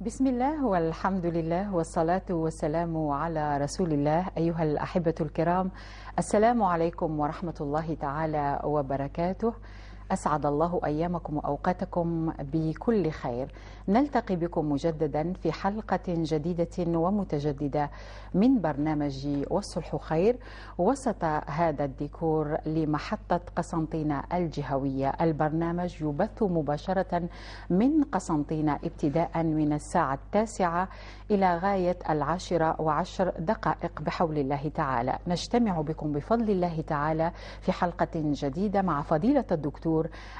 بسم الله والحمد لله والصلاة والسلام على رسول الله. أيها الأحبة الكرام، السلام عليكم ورحمة الله تعالى وبركاته. أسعد الله أيامكم وأوقاتكم بكل خير. نلتقي بكم مجددا في حلقة جديدة ومتجددة من برنامج والصلح خير، وسط هذا الديكور لمحطة قسنطينة الجهوية. البرنامج يبث مباشرة من قسنطينة ابتداء من الساعة 9 إلى غاية 10:10 بحول الله تعالى. نجتمع بكم بفضل الله تعالى في حلقة جديدة مع فضيلة الدكتور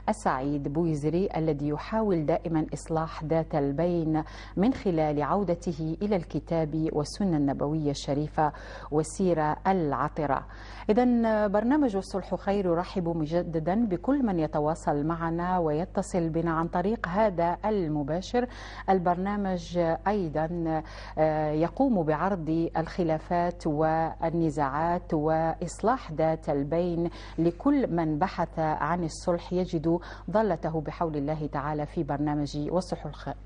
السعيد بويزري، الذي يحاول دائما إصلاح ذات البين من خلال عودته إلى الكتاب والسنة النبوية الشريفة والسيرة العطرة. إذن برنامج الصلح خير يرحب مجددا بكل من يتواصل معنا ويتصل بنا عن طريق هذا المباشر. البرنامج أيضا يقوم بعرض الخلافات والنزاعات وإصلاح ذات البين لكل من بحث عن الصلح يجد ضالته بحول الله تعالى في برنامج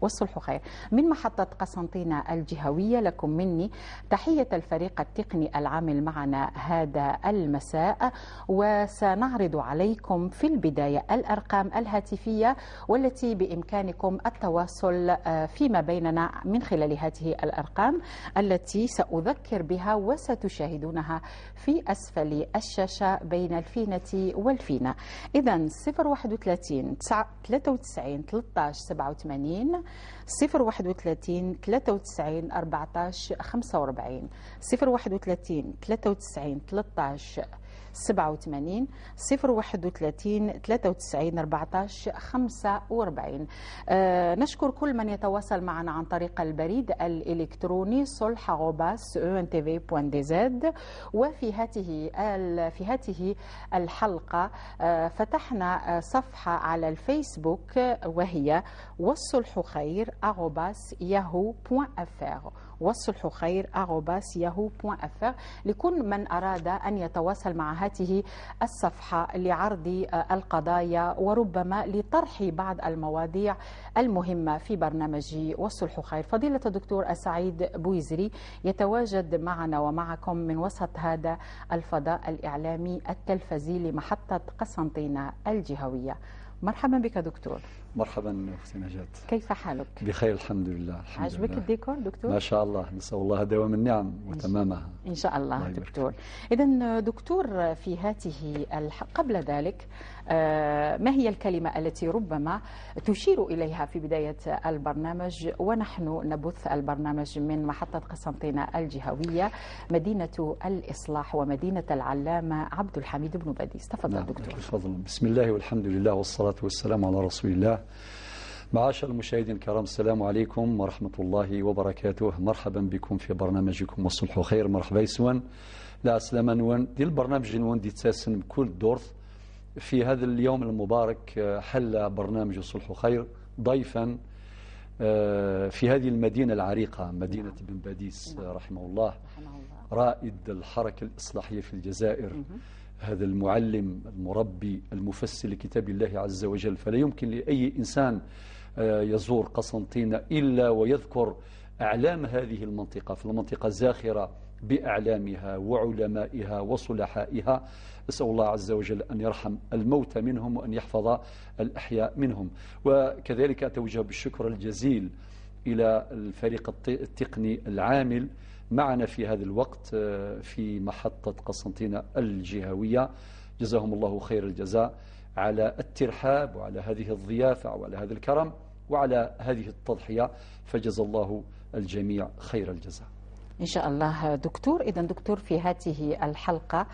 والصلح خير من محطة قسنطينة الجهوية. لكم مني تحية الفريق التقني العامل معنا هذا المساء، وسنعرض عليكم في البداية الأرقام الهاتفية والتي بإمكانكم التواصل فيما بيننا من خلال هذه الأرقام التي سأذكر بها وستشاهدونها في أسفل الشاشة بين الفينة والفينة. إذن 031 93 13 87، 031 93 14 45، 031 93 13 87، 031 93 14 45. نشكر كل من يتواصل معنا عن طريق البريد الإلكتروني solh@entv.dz. وفي هذه الحلقة فتحنا صفحة على الفيسبوك وهي والصلح خير @yahoo.fr، والصلح خير @yahoo.fr، لكل من أراد أن يتواصل مع هذه الصفحة لعرض القضايا وربما لطرح بعض المواضيع المهمة في برنامج والصلح خير. فضيلة الدكتور السعيد بويزري يتواجد معنا ومعكم من وسط هذا الفضاء الإعلامي التلفزي لمحطة قسنطينة الجهوية. مرحبا بك دكتور. مرحبا اختي نجاة، كيف حالك؟ بخير الحمد لله. الحمد عجبك لله. الديكور دكتور؟ ما شاء الله، نسأل الله دوام النعم وتمامها إن شاء الله دكتور. إذا دكتور، في هذه قبل ذلك، ما هي الكلمة التي ربما تشير إليها في بداية البرنامج ونحن نبث البرنامج من محطة قسنطينة الجهوية، مدينة الإصلاح ومدينة العلامة عبد الحميد بن باديس؟ تفضل. نعم دكتور. تفضل. بسم الله والحمد لله والصلاة والسلام على رسول الله. معاشر المشاهدين الكرام، السلام عليكم ورحمة الله وبركاته. مرحبا بكم في برنامجكم والصلح خير. مرحبا يسوان لا سلامة نوان ديال البرنامج نوان دي تساسن بكل دورث. في هذا اليوم المبارك حل برنامج الصلح خير ضيفا في هذه المدينة العريقة، مدينة بن باديس رحمه الله، رائد الحركة الإصلاحية في الجزائر، هذا المعلم المربي المفسر لكتاب الله عز وجل. فلا يمكن لأي إنسان يزور قسنطينة إلا ويذكر أعلام هذه المنطقة، فالمنطقة زاخرة بأعلامها وعلمائها وصلحائها. أسأل الله عز وجل أن يرحم الموتى منهم وأن يحفظ الأحياء منهم. وكذلك أتوجه بالشكر الجزيل إلى الفريق التقني العامل معنا في هذا الوقت في محطة قسنطينة الجهوية، جزاهم الله خير الجزاء على الترحاب وعلى هذه الضيافة وعلى هذا الكرم وعلى هذه التضحية، فجزا الله الجميع خير الجزاء إن شاء الله دكتور. إذا دكتور، في هذه الحلقة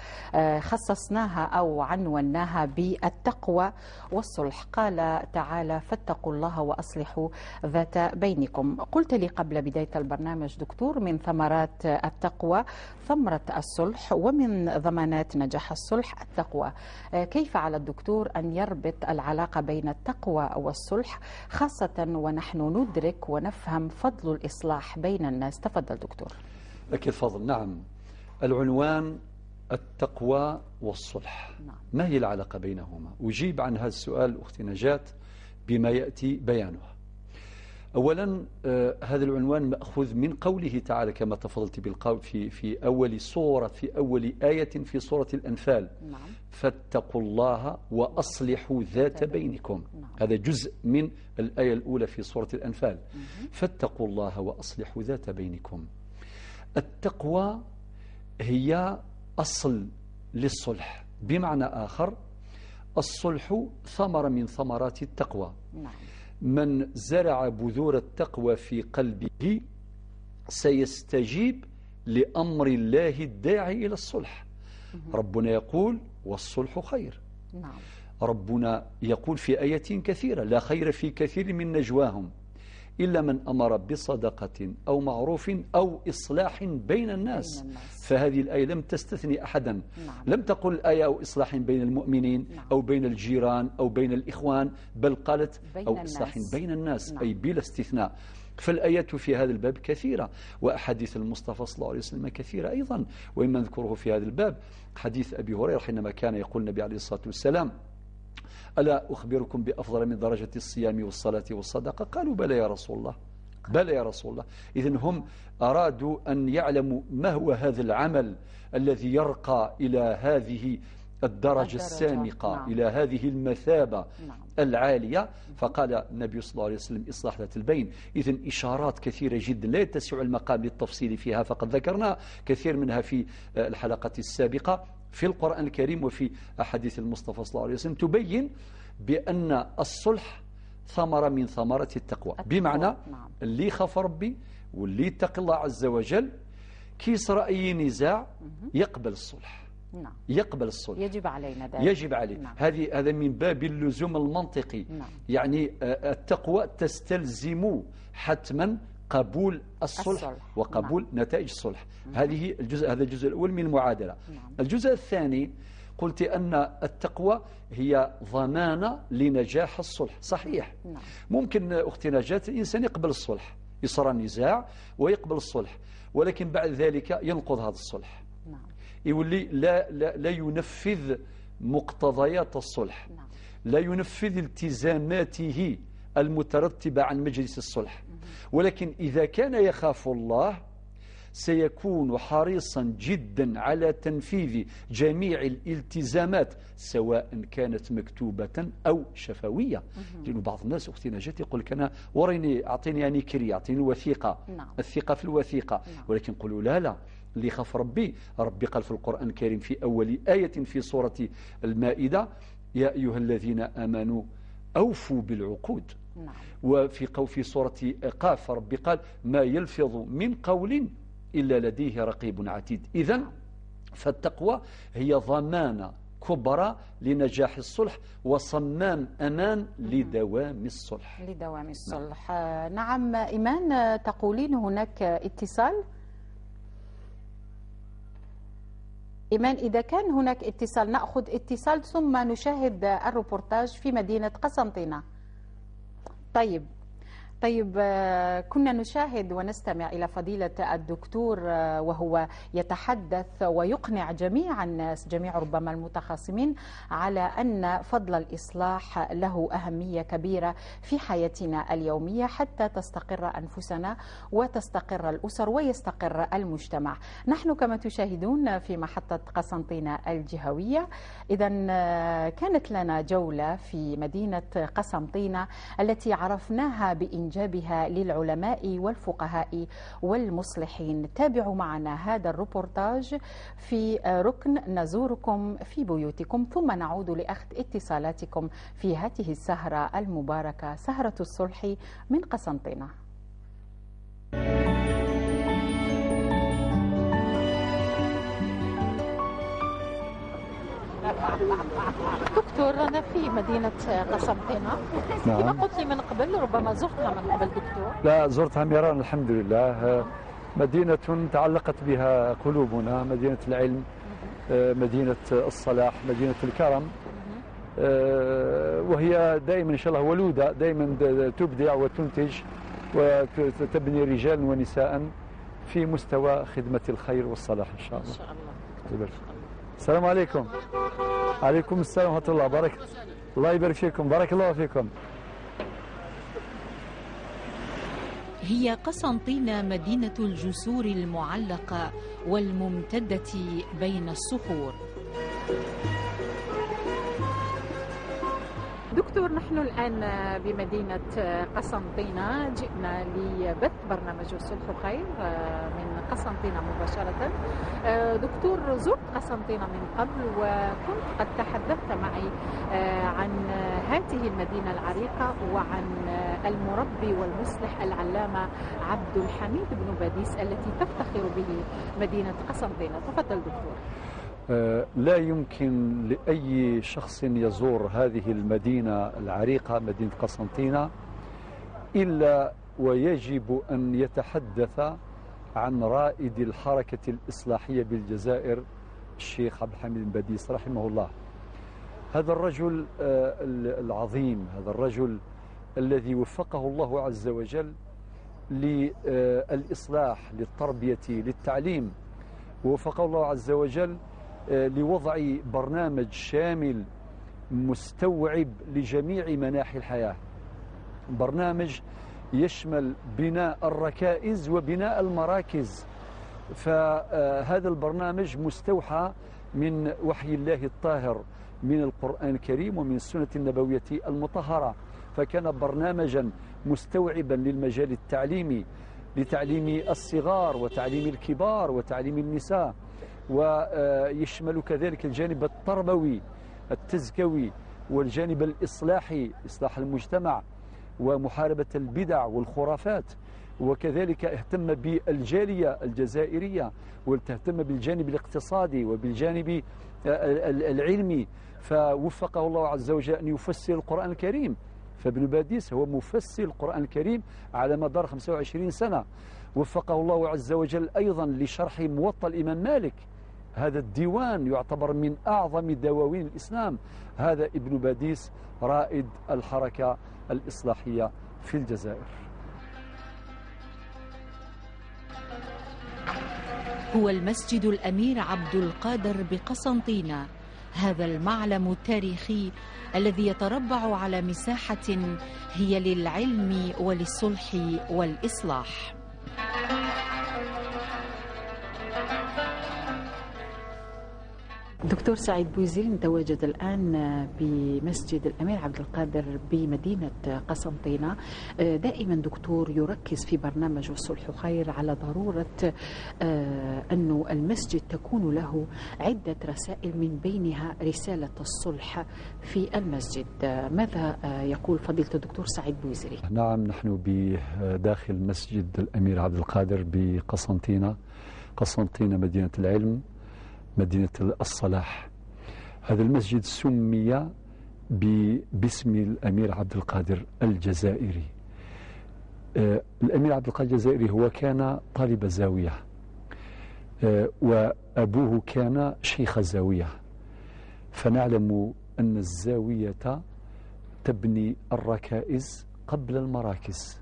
خصصناها أو عنوناها بالتقوى والصلح. قال تعالى: فاتقوا الله وأصلحوا ذات بينكم. قلت لي قبل بداية البرنامج دكتور، من ثمرات التقوى ثمرة الصلح، ومن ضمانات نجاح الصلح التقوى. كيف على الدكتور أن يربط العلاقة بين التقوى والصلح، خاصة ونحن ندرك ونفهم فضل الإصلاح بين الناس؟ تفضل دكتور. لك الفضل. نعم، العنوان التقوى والصلح. نعم. ما هي العلاقة بينهما؟ أجيب عن هذا السؤال أختي نجاة بما يأتي بيانه. أولا هذا العنوان مأخوذ من قوله تعالى كما تفضلت بالقول في أول سورة، في أول آية في سورة الأنفال. نعم. فاتقوا الله وأصلحوا ذات بينكم. نعم. هذا جزء من الآية الأولى في سورة الأنفال. فاتقوا الله وأصلحوا ذات بينكم. التقوى هي أصل للصلح، بمعنى آخر الصلح ثمرة من ثمرات التقوى. نعم. من زرع بذور التقوى في قلبه سيستجيب لأمر الله الداعي إلى الصلح. ربنا يقول والصلح خير. نعم. ربنا يقول في آية كثيرة لا خير في كثير من نجواهم إلا من أمر بصدقة أو معروف أو إصلاح بين الناس. فهذه الآية لم تستثني أحدا. نعم. لم تقل الآية أو إصلاح بين المؤمنين. نعم. أو بين الجيران أو بين الإخوان، بل قالت بين أو الناس. إصلاح بين الناس. نعم. أي بلا استثناء. فالآيات في هذا الباب كثيرة، وأحاديث المصطفى صلى الله عليه وسلم كثيرة أيضا. وإما نذكره في هذا الباب حديث أبي هريرة حينما كان يقول النبي عليه الصلاة والسلام ألا أخبركم بأفضل من درجة الصيام والصلاة والصدقة؟ قالوا بلى يا رسول الله، بلى يا رسول الله. إذن هم أرادوا أن يعلموا ما هو هذا العمل الذي يرقى إلى هذه الدرجة السامقة. نعم. إلى هذه المثابة. نعم. العالية. فقال النبي صلى الله عليه وسلم إصلاح ذات البين. إذن إشارات كثيرة جدا لا يتسع المقام للتفصيل فيها، فقد ذكرنا كثير منها في الحلقة السابقة في القرآن الكريم وفي أحاديث المصطفى صلى الله عليه وسلم، تبين بأن الصلح ثمرة من ثمرة التقوى. بمعنى نعم. اللي خاف ربي واللي يتقي الله عز وجل كيصرى أي نزاع يقبل الصلح. نعم. يقبل الصلح، يجب علينا ذلك، يجب عليه. نعم. هذا من باب اللزوم المنطقي. نعم. يعني التقوى تستلزم حتما قبول الصلح وقبول نعم. نتائج الصلح. هذه الجزء، هذا الجزء الأول من المعادلة. نعم. الجزء الثاني قلت أن التقوى هي ضمانة لنجاح الصلح. صحيح. نعم. ممكن أختي نجاة الإنسان يقبل الصلح، يصرى النزاع ويقبل الصلح، ولكن بعد ذلك ينقض هذا الصلح. نعم. يولي لا, لا, لا ينفذ مقتضيات الصلح. نعم. لا ينفذ التزاماته المترتبة عن مجلس الصلح. ولكن إذا كان يخاف الله سيكون حريصا جدا على تنفيذ جميع الالتزامات سواء كانت مكتوبة أو شفوية. لأن بعض الناس أختي نجاة يقول لك أنا وريني، أعطيني يعني كري، أعطيني وثيقة. نعم. الثقة في الوثيقة. نعم. ولكن قولوا لا لا، اللي خاف ربي، ربي قال في القرآن الكريم في أول آية في سورة المائدة يا أيها الذين آمنوا أوفوا بالعقود. نعم. وفي في سورة قاف ربي قال ما يلفظ من قول إلا لديه رقيب عتيد. إذن فالتقوى هي ضمانة كبرى لنجاح الصلح وصمام أمان لدوام الصلح. لدوام الصلح. نعم. إيمان، تقولين هناك اتصال؟ إيمان، إذا كان هناك اتصال نأخذ اتصال ثم نشاهد الروبورتاج في مدينة قسنطينة. طيب، كنا نشاهد ونستمع إلى فضيلة الدكتور وهو يتحدث ويقنع جميع الناس، جميع ربما المتخاصمين، على أن فضل الإصلاح له أهمية كبيرة في حياتنا اليومية حتى تستقر أنفسنا وتستقر الأسر ويستقر المجتمع. نحن كما تشاهدون في محطة قسنطينة الجهوية. إذا كانت لنا جولة في مدينة قسنطينة التي عرفناها بإنجابها للعلماء والفقهاء والمصلحين. تابعوا معنا هذا الروبورتاج في ركن نزوركم في بيوتكم، ثم نعود لأخذ اتصالاتكم في هذه السهرة المباركة، سهرة الصلح من قسنطينة. دكتور، أنا في مدينة قسنطينة. نعم. كما قلت لي من قبل، ربما زرتها من قبل دكتور؟ لا، زرتها مرارا الحمد لله. مدينة تعلقت بها قلوبنا، مدينة العلم، مدينة الصلاح، مدينة الكرم، وهي دائما إن شاء الله ولودة، دائما تبدع وتنتج وتبني رجالا ونساء في مستوى خدمة الخير والصلاح إن شاء الله. إن شاء الله. السلام عليكم. عليكم السلام ورحمة الله. بارك الله يبارك فيكم، بارك الله فيكم. هي قسنطينة، مدينة الجسور المعلقة والممتدة بين الصخور. دكتور، نحن الآن بمدينة قسنطينة، جئنا لبث برنامج الصلح خير من قسنطينة مباشرة. دكتور، زرت قسنطينة من قبل وكنت قد تحدثت معي عن هذه المدينة العريقة وعن المربي والمصلح العلامة عبد الحميد بن باديس التي تفتخر به مدينة قسنطينة. تفضل دكتور. لا يمكن لأي شخص يزور هذه المدينة العريقة، مدينة قسنطينة، إلا ويجب أن يتحدث عن رائد الحركة الإصلاحية بالجزائر الشيخ عبد الحميد بن باديس رحمه الله. هذا الرجل العظيم، هذا الرجل الذي وفقه الله عز وجل للإصلاح، للتربية، للتعليم، ووفقه الله عز وجل لوضع برنامج شامل مستوعب لجميع مناحي الحياة، برنامج يشمل بناء الركائز وبناء المراكز. فهذا البرنامج مستوحى من وحي الله الطاهر، من القرآن الكريم ومن السنة النبوية المطهرة، فكان برنامجا مستوعبا للمجال التعليمي، لتعليم الصغار وتعليم الكبار وتعليم النساء، ويشمل كذلك الجانب التربوي التزكوي والجانب الإصلاحي، إصلاح المجتمع ومحاربة البدع والخرافات، وكذلك اهتم بالجالية الجزائرية وتهتم بالجانب الاقتصادي وبالجانب العلمي. فوفقه الله عز وجل أن يفسر القرآن الكريم، فابن باديس هو مفسر القرآن الكريم على مدار 25 سنة. وفقه الله عز وجل أيضا لشرح موطأ الإمام مالك، هذا الديوان يعتبر من أعظم دواوين الإسلام. هذا ابن باديس رائد الحركة الإصلاحية في الجزائر. هو المسجد الأمير عبد القادر بقسنطينة، هذا المعلم التاريخي الذي يتربع على مساحة هي للعلم وللصلح والإصلاح. دكتور سعيد بويزري، نتواجد الآن بمسجد الأمير عبد القادر بمدينة قسنطينة. دائما دكتور يركز في برنامج الصلح خير على ضرورة أن المسجد تكون له عدة رسائل، من بينها رسالة الصلح في المسجد. ماذا يقول فضيلة الدكتور سعيد بويزري؟ نعم، نحن بداخل مسجد الأمير عبد القادر بقسنطينة. قسنطينة مدينة العلم، مدينة الصلاح. هذا المسجد سمي باسم الأمير عبد القادر الجزائري. الأمير عبد القادر الجزائري هو كان طالب زاوية، وأبوه كان شيخ زاوية، فنعلم أن الزاوية تبني الركائز قبل المراكز،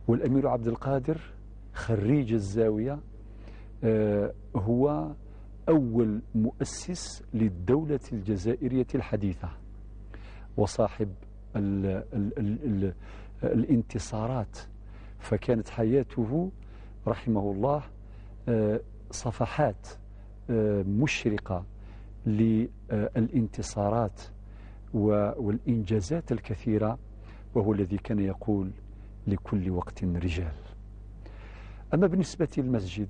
والأمير عبد القادر خريج الزاوية هو أول مؤسس للدولة الجزائرية الحديثة، وصاحب ال ال ال ال الانتصارات. فكانت حياته رحمه الله صفحات مشرقة للانتصارات والإنجازات الكثيرة، وهو الذي كان يقول لكل وقت رجال. أما بالنسبة للمسجد،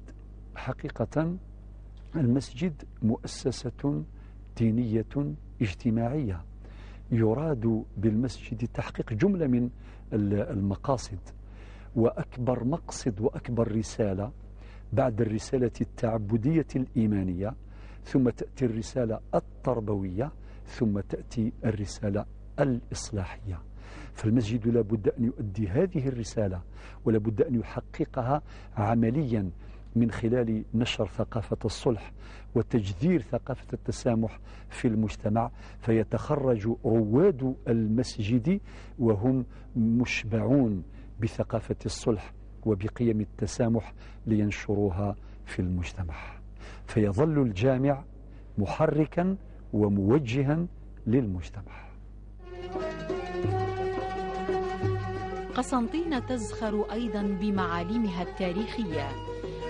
حقيقة المسجد مؤسسة دينية اجتماعية، يراد بالمسجد تحقيق جملة من المقاصد، وأكبر مقصد وأكبر رسالة بعد الرسالة التعبدية الإيمانية، ثم تأتي الرسالة التربوية، ثم تأتي الرسالة الإصلاحية. فالمسجد لا بد أن يؤدي هذه الرسالة، ولا بد أن يحققها عمليا من خلال نشر ثقافة الصلح وتجذير ثقافة التسامح في المجتمع، فيتخرج رواد المسجد وهم مشبعون بثقافة الصلح وبقيم التسامح لينشروها في المجتمع، فيظل الجامع محركا وموجها للمجتمع. قسنطينة تزخر أيضا بمعالمها التاريخية،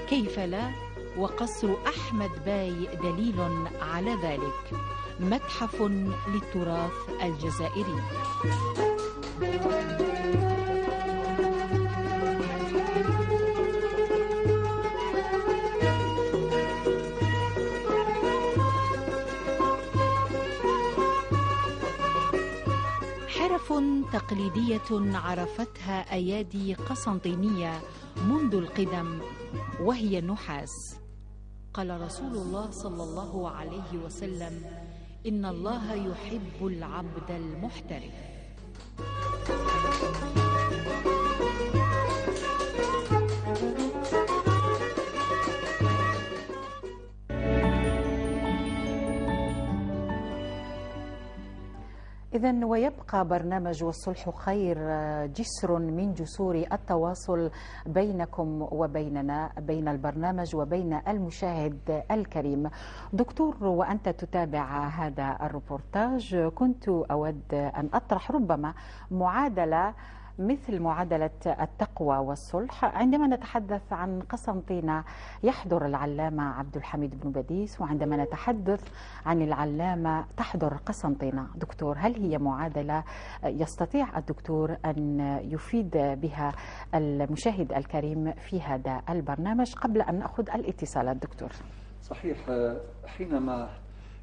كيف لا وقصر أحمد باي دليل على ذلك، متحف للتراث الجزائري. حرف تقليدية عرفتها أيادي قسنطينية منذ القدم، وهي النحاس. قال رسول الله صلى الله عليه وسلم: إن الله يحب العبد المحترف. إذن ويبقى برنامج والصلح خير جسر من جسور التواصل بينكم وبيننا، بين البرنامج وبين المشاهد الكريم. دكتور، وأنت تتابع هذا الروبورتاج، كنت أود أن أطرح ربما معادلة مثل معادلة التقوى والصلح. عندما نتحدث عن قسنطينة يحضر العلامة عبد الحميد بن باديس، وعندما نتحدث عن العلامة تحضر قسنطينة. دكتور، هل هي معادلة يستطيع الدكتور أن يفيد بها المشاهد الكريم في هذا البرنامج قبل أن نأخذ الاتصالات دكتور؟ صحيح، حينما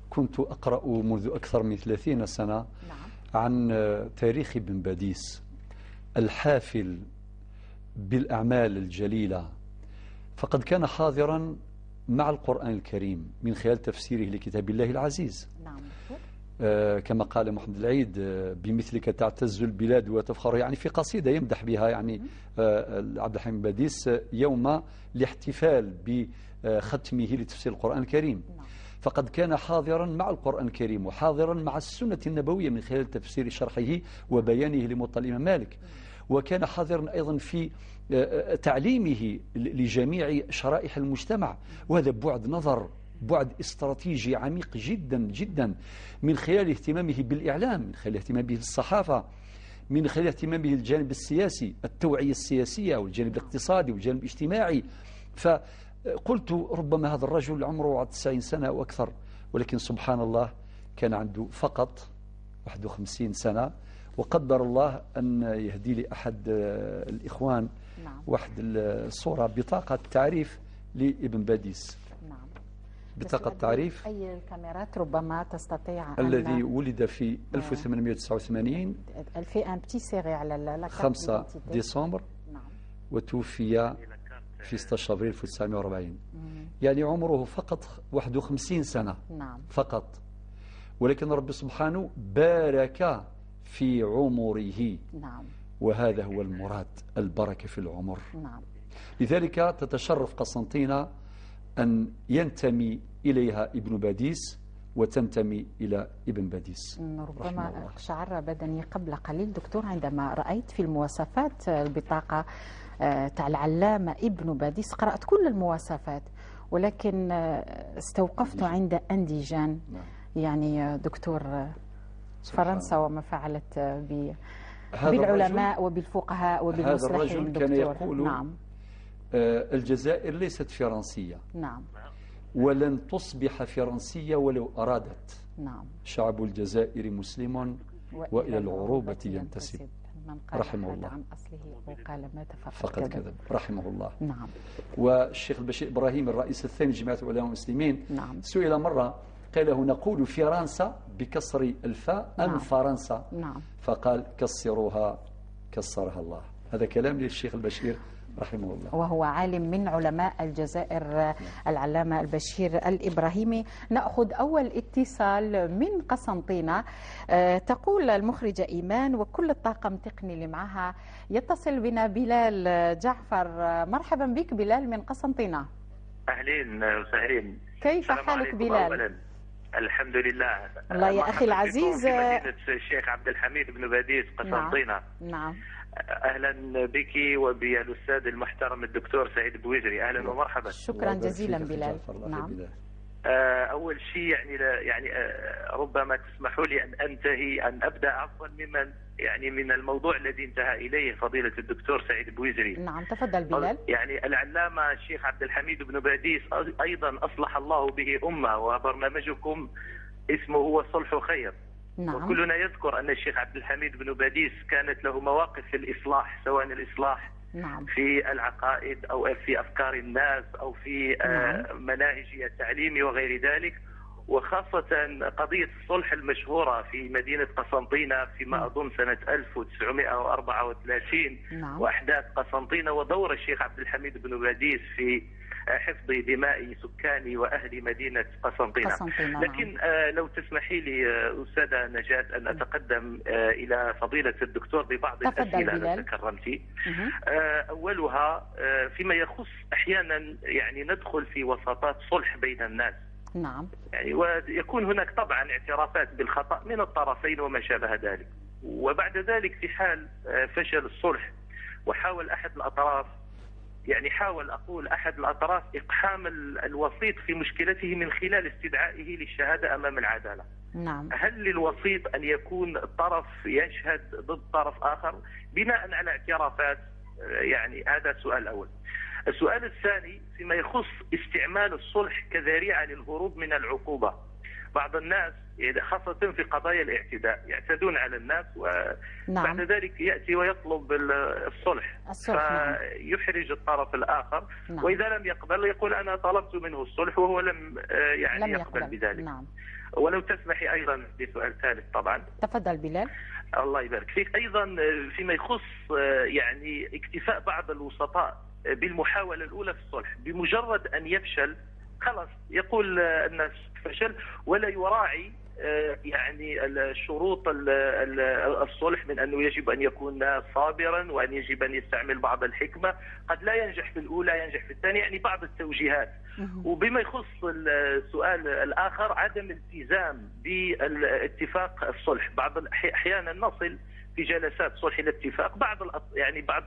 كنت أقرأ منذ أكثر من 30 سنة عن تاريخ ابن باديس الحافل بالأعمال الجليلة، فقد كان حاضرا مع القرآن الكريم من خلال تفسيره لكتاب الله العزيز. نعم. كما قال محمد العيد: بمثلك تعتز البلاد وتفخر، يعني في قصيدة يمدح بها يعني عبد الحميد باديس يوم الاحتفال بختمه لتفسير القرآن الكريم. نعم. فقد كان حاضرا مع القرآن الكريم وحاضرا مع السنة النبوية من خلال تفسير شرحه وبيانه لموطأ الإمام مالك، وكان حاضرا أيضا في تعليمه لجميع شرائح المجتمع. وهذا بعد نظر، بعد استراتيجي عميق جدا جدا، من خلال اهتمامه بالإعلام، من خلال اهتمامه بالصحافة، من خلال اهتمامه بالجانب السياسي، التوعية السياسية والجانب الاقتصادي والجانب الاجتماعي. فقلت ربما هذا الرجل عمره 90 سنة أو أكثر، ولكن سبحان الله كان عنده فقط 51 سنة، وقدر الله أن يهدي لي أحد الإخوان نعم. واحد الصورة، بطاقة تعريف لابن باديس. نعم. بطاقة تعريف أي الكاميرات ربما تستطيع الذي ولد في 1889 على 5 ديسمبر. نعم. وتوفي في 16 ابريل 1940. يعني عمره فقط 51 سنة. نعم. فقط، ولكن ربي سبحانه بارك في عمره. نعم. وهذا هو المراد، البركة في العمر. نعم. لذلك تتشرف قسنطينة أن ينتمي إليها ابن باديس وتنتمي إلى ابن باديس. ربما شعر بدني قبل قليل دكتور عندما رأيت في المواصفات البطاقة تاع العلامة ابن باديس، قرأت كل المواصفات ولكن استوقفت عند indigène. نعم. يعني دكتور، فرنسا وما فعلت بالعلماء وبالفقهاء وبالمصلحين. هذا الرجل كان يقول نعم. الجزائر ليست فرنسية. نعم. ولن تصبح فرنسية ولو أرادت. نعم. شعب الجزائر مسلم وإلى العروبة ينتسب. من قال رحمه الله عن أصله وقال مات فقد كذب، رحمه الله. نعم. والشيخ البشير إبراهيم الرئيس الثاني لجماعة العلماء المسلمين نعم. سئل مرة، قال له نقول فرنسا بكسر الفاء أم نعم. فرنسا؟ نعم. فقال كسروها كسرها الله. هذا كلام للشيخ البشير رحمه الله، وهو عالم من علماء الجزائر العلامة البشير الإبراهيمي. نأخذ أول اتصال من قسنطينة. تقول المخرجة إيمان وكل الطاقم التقني اللي معها، يتصل بنا بلال جعفر. مرحبا بك بلال من قسنطينة. أهلين وسهلين، كيف حالك بلال؟ أولاً. الحمد لله. الله يا أخي العزيز، في مدينة الشيخ عبد الحميد بن باديس قسنطينة. نعم. أهلا بك وبالأستاذ المحترم الدكتور سعيد بويزري، أهلا ومرحبا. شكرا جزيلا بلال. نعم. أول شيء يعني ربما تسمحوا لي أن أبدأ عفوا ممن يعني من الموضوع الذي انتهى إليه فضيلة الدكتور سعيد بويزري. نعم، تفضل بلال. يعني العلامة الشيخ عبد الحميد بن باديس أيضا أصلح الله به أمة، وبرنامجكم اسمه هو الصلح خير. نعم. وكلنا يذكر أن الشيخ عبد الحميد بن باديس كانت له مواقف في الإصلاح، سواء الإصلاح نعم. في العقائد أو في أفكار الناس أو في نعم. مناهج التعليم وغير ذلك، وخاصة قضية الصلح المشهورة في مدينة قسنطينة فيما أظن سنة 1934 نعم. وأحداث قسنطينة ودور الشيخ عبد الحميد بن باديس في حفظ دماء سكان وأهل مدينة قسنطينة. لكن لو تسمحي لي أستاذة نجاة أن أتقدم إلى فضيلة الدكتور ببعض الأسئلة لو تكرمتي. أولها فيما يخص أحيانا يعني ندخل في وساطات صلح بين الناس. نعم. يعني ويكون هناك طبعا اعترافات بالخطأ من الطرفين وما شابه ذلك، وبعد ذلك في حال فشل الصلح وحاول أحد الأطراف يعني حاول أقول أحد الأطراف إقحام الوسيط في مشكلته من خلال استدعائه للشهادة أمام العدالة. نعم. هل للوسيط أن يكون طرف يشهد ضد طرف آخر بناء على اعترافات؟ يعني هذا السؤال الأول. السؤال الثاني فيما يخص استعمال الصلح كذريعة للهروب من العقوبة. بعض الناس خاصة في قضايا الاعتداء يعتدون على الناس وبعد نعم. ذلك يأتي ويطلب الصلح فيحرج الطرف الآخر. نعم. وإذا لم يقبل يقول أنا طلبت منه الصلح وهو لم يعني لم يقبل بذلك. نعم. ولو تسمحي أيضا بسؤال ثالث طبعا. تفضل بلال. الله يبارك فيك. أيضا فيما يخص يعني اكتفاء بعض الوسطاء بالمحاولة الأولى في الصلح، بمجرد أن يفشل خلاص يقول أن فشل ولا يراعي يعني الشروط الصلح من أنه يجب أن يكون صابرا وأن يجب أن يستعمل بعض الحكمة، قد لا ينجح في الأولى ينجح في الثانية، يعني بعض التوجيهات. وبما يخص السؤال الآخر عدم الالتزام بالاتفاق الصلح، بعض أحيانا نصل في جلسات صلح الاتفاق بعض يعني بعض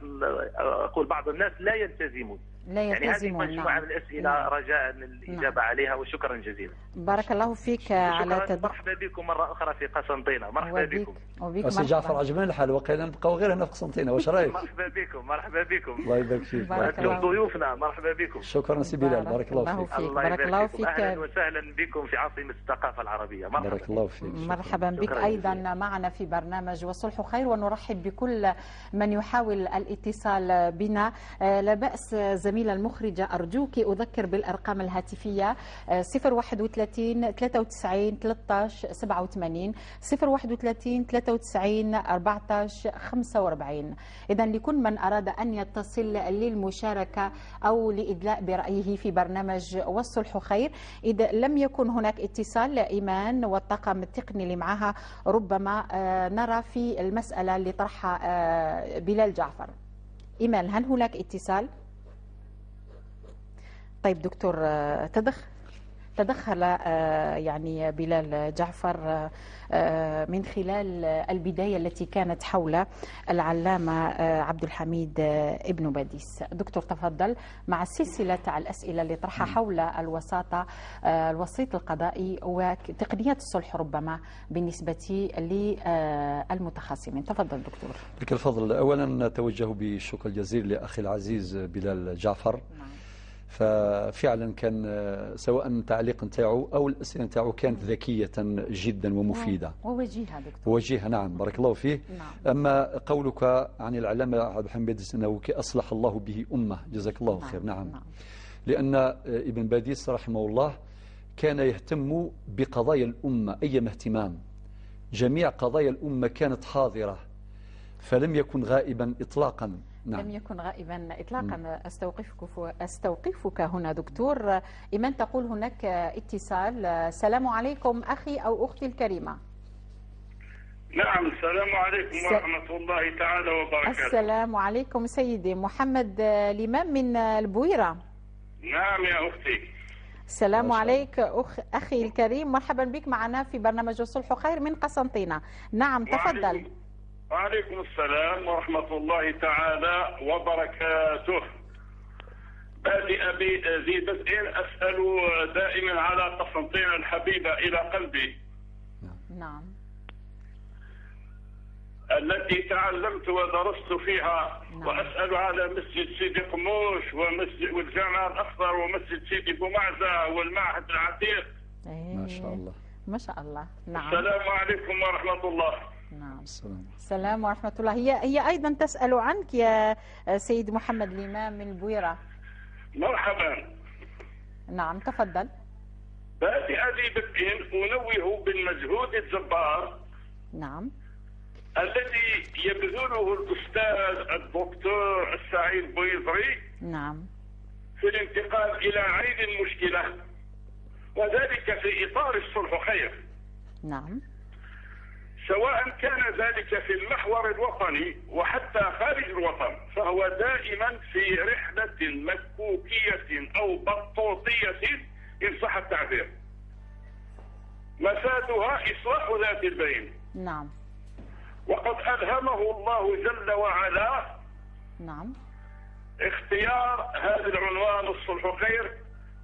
اقول بعض الناس لا يلتزمون. لا يلتزمون. يعني هذه مجموعة من الاسئلة. نعم. رجاء الاجابة نعم. عليها وشكرا جزيلا. بارك الله فيك على مرحبا بكم مرة اخرى في قسنطينه. مرحبا بكم. وبك سي جعفر، عجبنا الحال وقيلا نبقاو غير هنا في قسنطينه، واش رايك؟ مرحبا بكم. مرحبا بكم. الله يبارك فيك. انتم ضيوفنا، مرحبا بكم. شكرا سي بلال، بارك الله فيك. بارك الله فيك. اهلا وسهلا بكم في عاصمة الثقافة العربية. مرحبا. بارك الله فيك. مرحبا بك ايضا معنا في برنامج والصلح خير، ونرحب بكل من يحاول الاتصال بنا. لا بأس زميلة المخرجة، أرجوك أذكر بالأرقام الهاتفية 031 93 13 87 031 93 14 45. إذا لكل من أراد أن يتصل للمشاركة أو لإدلاء برأيه في برنامج والصلح خير. إذا لم يكن هناك اتصال إيمان والطاقم التقني اللي معها ربما نرى في المسألة اللي طرحها بلال جعفر. إيمان، هل هناك اتصال؟ طيب دكتور، تدخل يعني بلال جعفر من خلال البداية التي كانت حول العلامة عبد الحميد ابن باديس. دكتور تفضل مع سلسلة الأسئلة اللي طرحها حول الوساطة، الوسيط القضائي وتقنيات الصلح ربما بالنسبة للمتخاصمين. تفضل دكتور. لك الفضل. أولا أتوجه بالشكر الجزيل لأخي العزيز بلال جعفر. نعم. ففعلا كان سواء التعليق نتاعو او الاسئلة نتاعو كانت ذكية جدا ومفيدة ووجيهه دكتور. وجيهة، نعم، بارك الله فيه. نعم. اما قولك عن العلامة عبد الحميد باديس انه اصلح الله به امه، جزاك الله خير. نعم. نعم. لان ابن باديس رحمه الله كان يهتم بقضايا الامة ايما اهتمام، جميع قضايا الامة كانت حاضره فلم يكن غائبا اطلاقا. نعم. لم يكن غائبا إطلاقا. أستوقفك هنا دكتور. إيمان تقول هناك اتصال. السلام عليكم أخي أو أختي الكريمة. نعم، السلام عليكم ورحمة الله تعالى وبركاته. السلام عليكم سيدي محمد الإمام من البويرة. نعم يا أختي. السلام عليك أخي الكريم، مرحبا بك معنا في برنامج الصلح خير من قسنطينة. نعم تفضل. وعليكم السلام ورحمة الله تعالى وبركاته. بادئ بذي بدء، أسأل دائما على قسنطينة الحبيبة إلى قلبي. نعم. التي تعلمت ودرست فيها. نعم. وأسأل على مسجد سيدي قموش ومسجد والجامع الأخضر ومسجد سيدي بومعزة والمعهد العتيق. ما شاء الله، ما شاء الله. نعم. السلام عليكم ورحمة الله. نعم. السلام ورحمة الله. هي أيضا تسأل عنك يا سيد محمد الإمام من البويرة. مرحبا. نعم، تفضل. بادئ ذي بدء أنوه بالمجهود الجبار. نعم. الذي يبذله الأستاذ الدكتور السعيد بويزري. نعم. في الانتقال إلى عين المشكلة، وذلك في إطار الصلح خير. نعم. سواء كان ذلك في المحور الوطني وحتى خارج الوطن، فهو دائما في رحلة مكوكية أو بطوطية إن صح التعبير، مفادها إصلاح ذات البين. نعم. وقد ألهمه الله جل وعلا. نعم. اختيار هذا العنوان الصلح خير،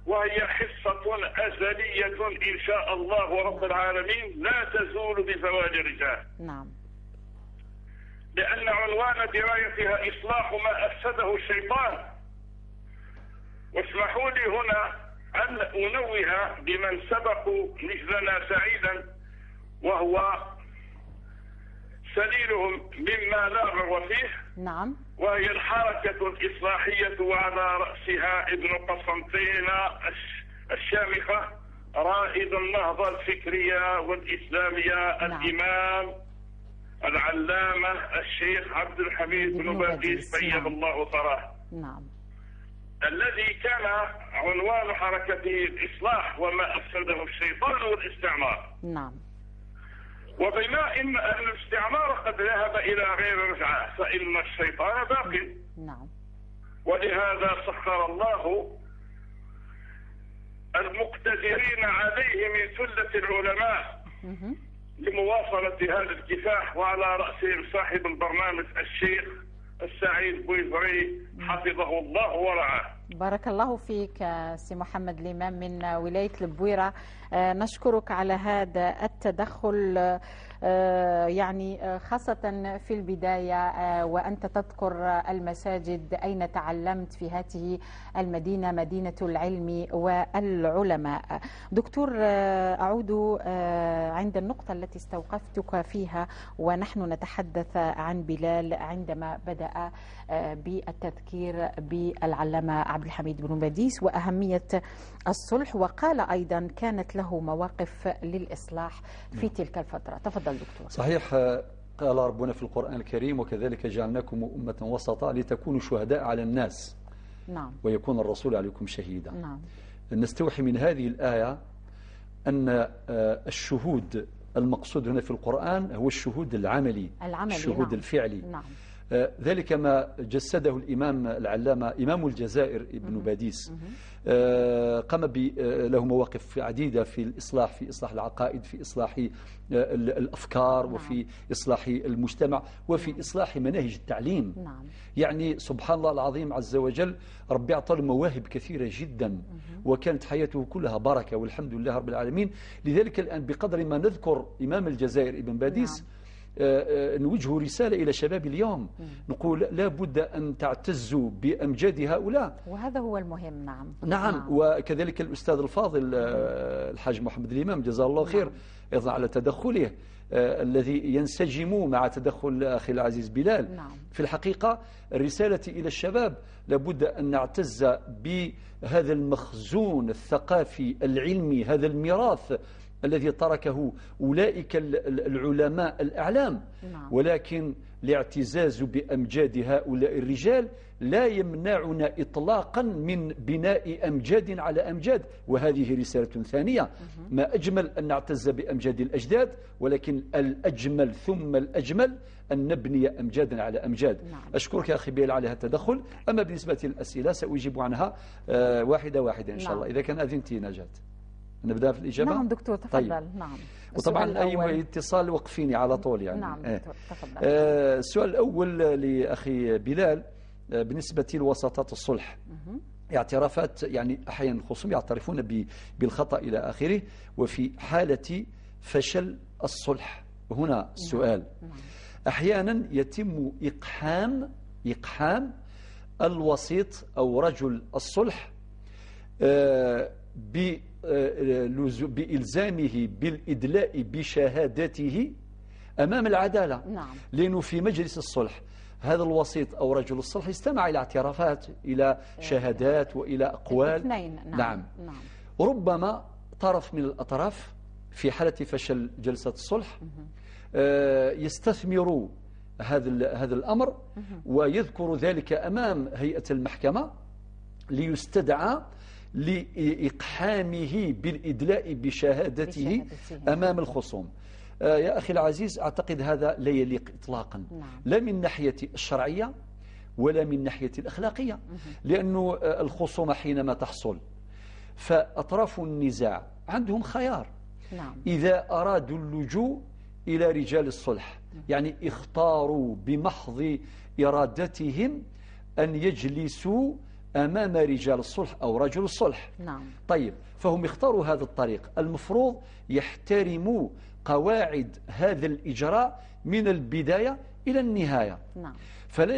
وهي حصة أزلية إن شاء الله رب العالمين لا تزول بزوال الرجال. نعم. لأن عنوان درايتها إصلاح ما أفسده الشيطان. واسمحوا لي هنا أن أنوه بمن سبقوا نجلنا سعيدا، وهو سليلهم مما لا غرو فيه. نعم. وهي الحركة الإصلاحية، وعلى رأسها ابن قسنطينة الشامخة رائد النهضة الفكرية والإسلامية. نعم. الإمام العلامة الشيخ عبد الحميد بن باديس طيب. نعم. الله ثراه. نعم. الذي كان عنوان حركته الإصلاح وما أفسده الشيطان والاستعمار. نعم. وبما إن الاستعمار قد ذهب إلى غير رجعة، فإن الشيطان باق. نعم. ولهذا سخر الله المقتدرين عليه من ثلة العلماء لمواصلة هذا الكفاح، وعلى رأسهم صاحب البرنامج الشيخ السعيد بويزري حفظه الله ورعاه. بارك الله فيك سي محمد الإمام من ولاية البويرة. نشكرك على هذا التدخل، يعني خاصة في البداية وأنت تذكر المساجد أين تعلمت في هذه المدينة، مدينة العلم والعلماء. دكتور، أعود عند النقطة التي استوقفتك فيها ونحن نتحدث عن بلال عندما بدأ بالتذكير بالعلامة عبد الحميد بن باديس وأهمية الصلح، وقال أيضا كانت له مواقف للإصلاح في تلك الفترة. تفضل دكتور. صحيح، قال ربنا في القرآن الكريم: وكذلك جعلناكم أمة وسطا لتكونوا شهداء على الناس. نعم. ويكون الرسول عليكم شهيدا. نعم. نستوحي من هذه الآية أن الشهود المقصود هنا في القرآن هو الشهود العملي، الشهود. نعم. الفعلي. نعم. ذلك ما جسده الإمام العلامة إمام الجزائر ابن باديس. قام له مواقف عديدة في الإصلاح، في إصلاح العقائد، في إصلاح الأفكار. نعم. وفي إصلاح المجتمع، وفي. نعم. إصلاح مناهج التعليم. نعم. يعني سبحان الله العظيم عز وجل، ربي أعطى له مواهب كثيرة جدا. وكانت حياته كلها بركة والحمد لله رب العالمين. لذلك الآن بقدر ما نذكر إمام الجزائر ابن باديس. نعم. نوجه رسالة إلى شباب اليوم، نقول لا بد أن تعتزوا بأمجاد هؤلاء، وهذا هو المهم. نعم. نعم. نعم. وكذلك الأستاذ الفاضل الحاج محمد الإمام جزاه الله خير. نعم. أيضا على تدخله الذي ينسجم مع تدخل أخي العزيز بلال. نعم. في الحقيقة الرسالة إلى الشباب: لابد أن نعتز بهذا المخزون الثقافي العلمي، هذا الميراث الذي تركه أولئك العلماء الأعلام. نعم. ولكن الاعتزاز بأمجاد هؤلاء الرجال لا يمنعنا إطلاقا من بناء أمجاد على أمجاد، وهذه رسالة ثانية. ما أجمل أن نعتز بأمجاد الأجداد، ولكن الأجمل ثم الأجمل أن نبني أمجادا على أمجاد. نعم. أشكرك يا أخي بيل على هذا التدخل. أما بالنسبة للأسئلة سأجيب عنها واحدة واحدة إن شاء نعم. الله. إذا كان أذنتي نجاة نبدأ في الإجابة. نعم دكتور، تفضل. طيب. نعم. وطبعا أي اتصال وقفيني على طول يعني. نعم دكتور، تفضل. السؤال الأول لأخي بلال بالنسبة لوساطات الصلح. اعترافات، يعني أحيانا الخصوم يعترفون بالخطأ إلى آخره، وفي حالة فشل الصلح. هنا السؤال، أحيانا يتم إقحام الوسيط أو رجل الصلح بإلزامه بالإدلاء بشهادته أمام العدالة. نعم. لأنه في مجلس الصلح هذا الوسيط أو رجل الصلح استمع إلى اعترافات، إلى شهادات، وإلى أقوال. اثنين. نعم. نعم. نعم. ربما طرف من الأطراف في حالة فشل جلسة الصلح يستثمر هذا الأمر ويذكر ذلك أمام هيئة المحكمة ليستدعى لإقحامه بالإدلاء بشهادته أمام الخصوم. يا أخي العزيز، أعتقد هذا لا يليق إطلاقا. نعم. لا من ناحية الشرعية ولا من ناحية الأخلاقية، لأنه الخصومة حينما تحصل فأطراف النزاع عندهم خيار. نعم. إذا أرادوا اللجوء إلى رجال الصلح، يعني اختاروا بمحض إرادتهم أن يجلسوا أمام رجال الصلح أو رجل الصلح. نعم. طيب، فهم اختاروا هذا الطريق. المفروض يحترموا قواعد هذا الإجراء من البداية إلى النهاية. نعم. فلا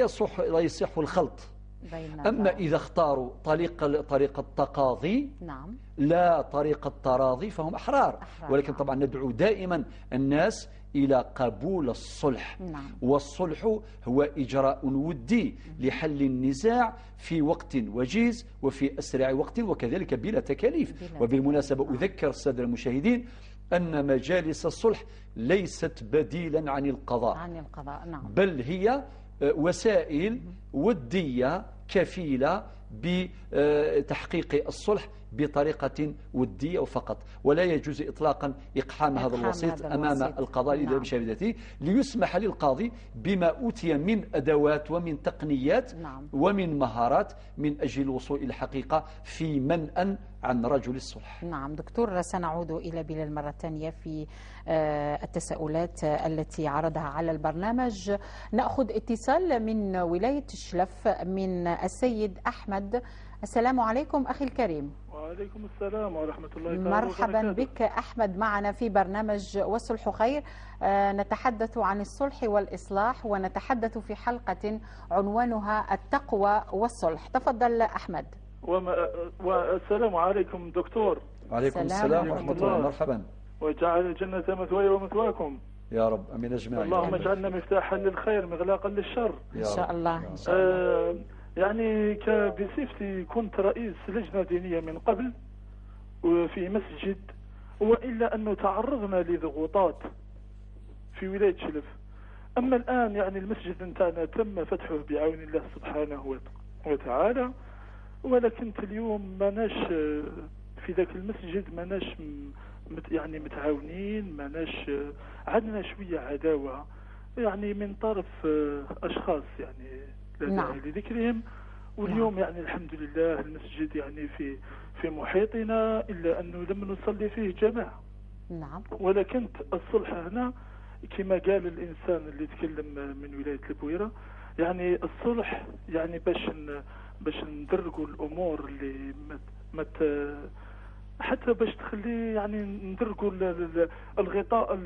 يصح الخلط. أما إذا اختاروا طريق التقاضي، نعم، لا طريق التراضي، فهم أحرار. ولكن نعم. طبعا ندعو دائما الناس إلى قبول الصلح. نعم. والصلح هو إجراء ودي لحل النزاع في وقت وجيز وفي أسرع وقت، وكذلك بلا تكاليف. وبالمناسبة أذكر السادة المشاهدين أن مجالس الصلح ليست بديلا عن القضاء، نعم، بل هي وسائل ودية كفيلة بتحقيق الصلح بطريقة ودية فقط، ولا يجوز إطلاقا إقحام هذا الوسيط أمام القضاء. نعم. بشهادته، ليسمح للقاضي بما أوتي من أدوات ومن تقنيات، نعم، ومن مهارات من أجل الوصول إلى الحقيقة في منأ عن رجل الصلح. نعم دكتور، سنعود إلى بلال مرة ثانية في التساؤلات التي عرضها على البرنامج. نأخذ اتصال من ولاية الشلف من السيد أحمد. السلام عليكم أخي الكريم. وعليكم السلام ورحمة الله تعالى. مرحبا بك أحمد معنا في برنامج والصلح خير. نتحدث عن الصلح والإصلاح، ونتحدث في حلقة عنوانها التقوى والصلح. تفضل أحمد. والسلام عليكم دكتور. وعليكم السلام ورحمة الله. مرحبا. وجعل الجنة مثواي ومثواكم يا رب، أمين أجمعين. اللهم اجعلنا مفتاحا للخير مغلاقا للشر إن شاء الله. إن شاء الله. يعني بصفتي كنت رئيس لجنة دينية من قبل وفي مسجد، وإلا أنه تعرضنا لضغوطات في ولاية شلف. أما الآن يعني المسجد نتاعنا تم فتحه بعون الله سبحانه وتعالى، ولكن اليوم ماناش في ذاك المسجد، ماناش يعني متعاونين، ماناش عندنا شوية عداوة يعني من طرف أشخاص يعني لا داعي لذكرهم. واليوم يعني الحمد لله المسجد يعني في محيطنا، إلا أنه لم نصلي فيه جماعة. نعم. ولكن الصلح هنا كما قال الإنسان اللي تكلم من ولاية البويرة، يعني الصلح يعني باش ندرجوا الأمور اللي ما حتى باش تخلي يعني ندرجوا الغطاء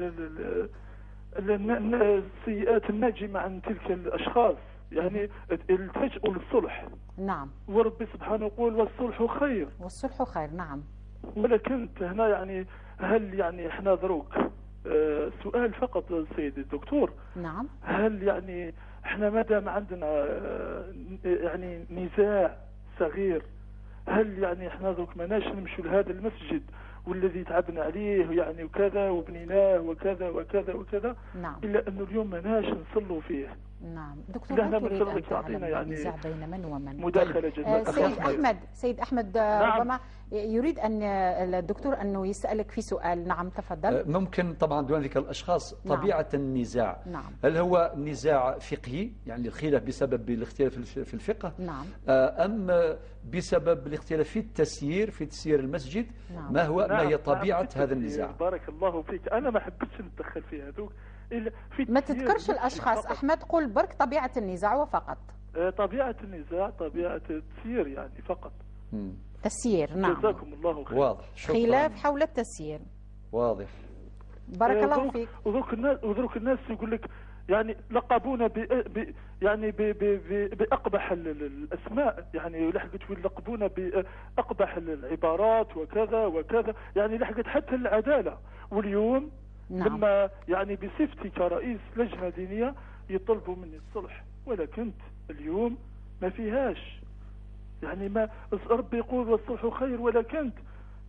السيئات الناجمة عن تلك الأشخاص، يعني التجؤوا للصلح. نعم. وربي سبحانه يقول والصلح خير. والصلح خير، نعم. ولكن هنا يعني هل يعني احنا دروك سؤال فقط السيد الدكتور. نعم. هل يعني احنا ما دام عندنا يعني نزاع صغير، هل يعني احنا دروك ماناش نمشوا لهذا المسجد والذي تعبنا عليه يعني وكذا وبنيناه وكذا وكذا وكذا؟ نعم. إلا أنه اليوم ماناش نصلوا فيه. نعم دكتور، هل تريد أن تعلم يعني النزاع بين من ومن؟ مداخلة جدا. سيد أحمد، سيد أحمد. نعم. ربما يريد أن الدكتور أنه يسألك في سؤال. نعم تفضل. ممكن طبعا دون ذكر الأشخاص. طبيعة النزاع. نعم. هل هو نزاع فقهي، يعني الخلاف بسبب الاختلاف في الفقه؟ نعم. أم بسبب الاختلاف في التسيير، في تسيير المسجد؟ نعم. ما هو نعم. ما هي طبيعة نعم. هذا النزاع؟ بارك الله فيك، أنا ما حبيتش نتدخل في هذوك. ما تذكرش الأشخاص أحمد، قل برك طبيعة النزاع وفقط. طبيعة النزاع، طبيعة التسيير يعني فقط. تسيير، نعم. جزاكم الله خير. واضح. شكرا. خلاف حول التسيير. واضح. بارك الله فيك. وذرك الناس يقول لك يعني لقبونا ب يعني ب ب ب باقبح الاسماء، يعني لحقت لقبونا باقبح العبارات وكذا وكذا، يعني لحقت حتى العدالة. واليوم نعم. لما يعني بصفتي كرئيس لجنة دينية يطلبوا مني الصلح، ولكن اليوم ما فيهاش، يعني ما ربي يقول والصلح خير، ولكن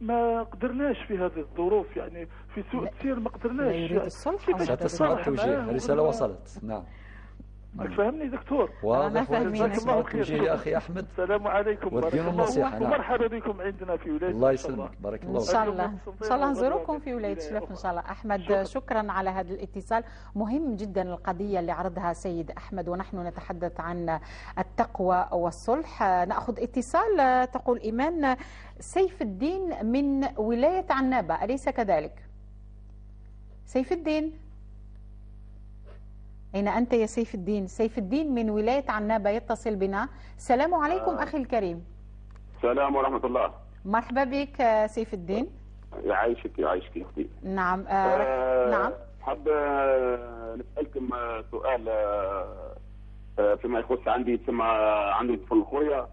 ما قدرناش في هذه الظروف، يعني في سوء السير ما قدرناش. يريد الصلح. ستسمع التوجيه، الرسالة وصلت. نعم. فهمني دكتور. واضح. وتسمع التوجيه يا أخي أحمد. السلام عليكم والدين النصيحة. نعم. ومرحبا بكم عندنا في ولاية. الله يسلمك، بارك الله فيك. إن شاء الله إن شاء الله نزوركم في ولاية شلف إن شاء الله. أحمد شكرا على هذا الاتصال، مهم جدا القضية اللي عرضها سيد أحمد، ونحن نتحدث عن التقوى والصلح. نأخذ اتصال. تقول إيمان سيف الدين من ولاية عنابة، أليس كذلك؟ سيف الدين، أين أنت يا سيف الدين؟ سيف الدين من ولاية عنابة يتصل بنا. السلام عليكم أخي الكريم. السلام ورحمة الله. مرحبا بك سيف الدين. يعيشك يعيشك يا أختي. نعم. نعم. حاب نسألكم سؤال فيما يخص عندي، تسمى عندي طفل خويا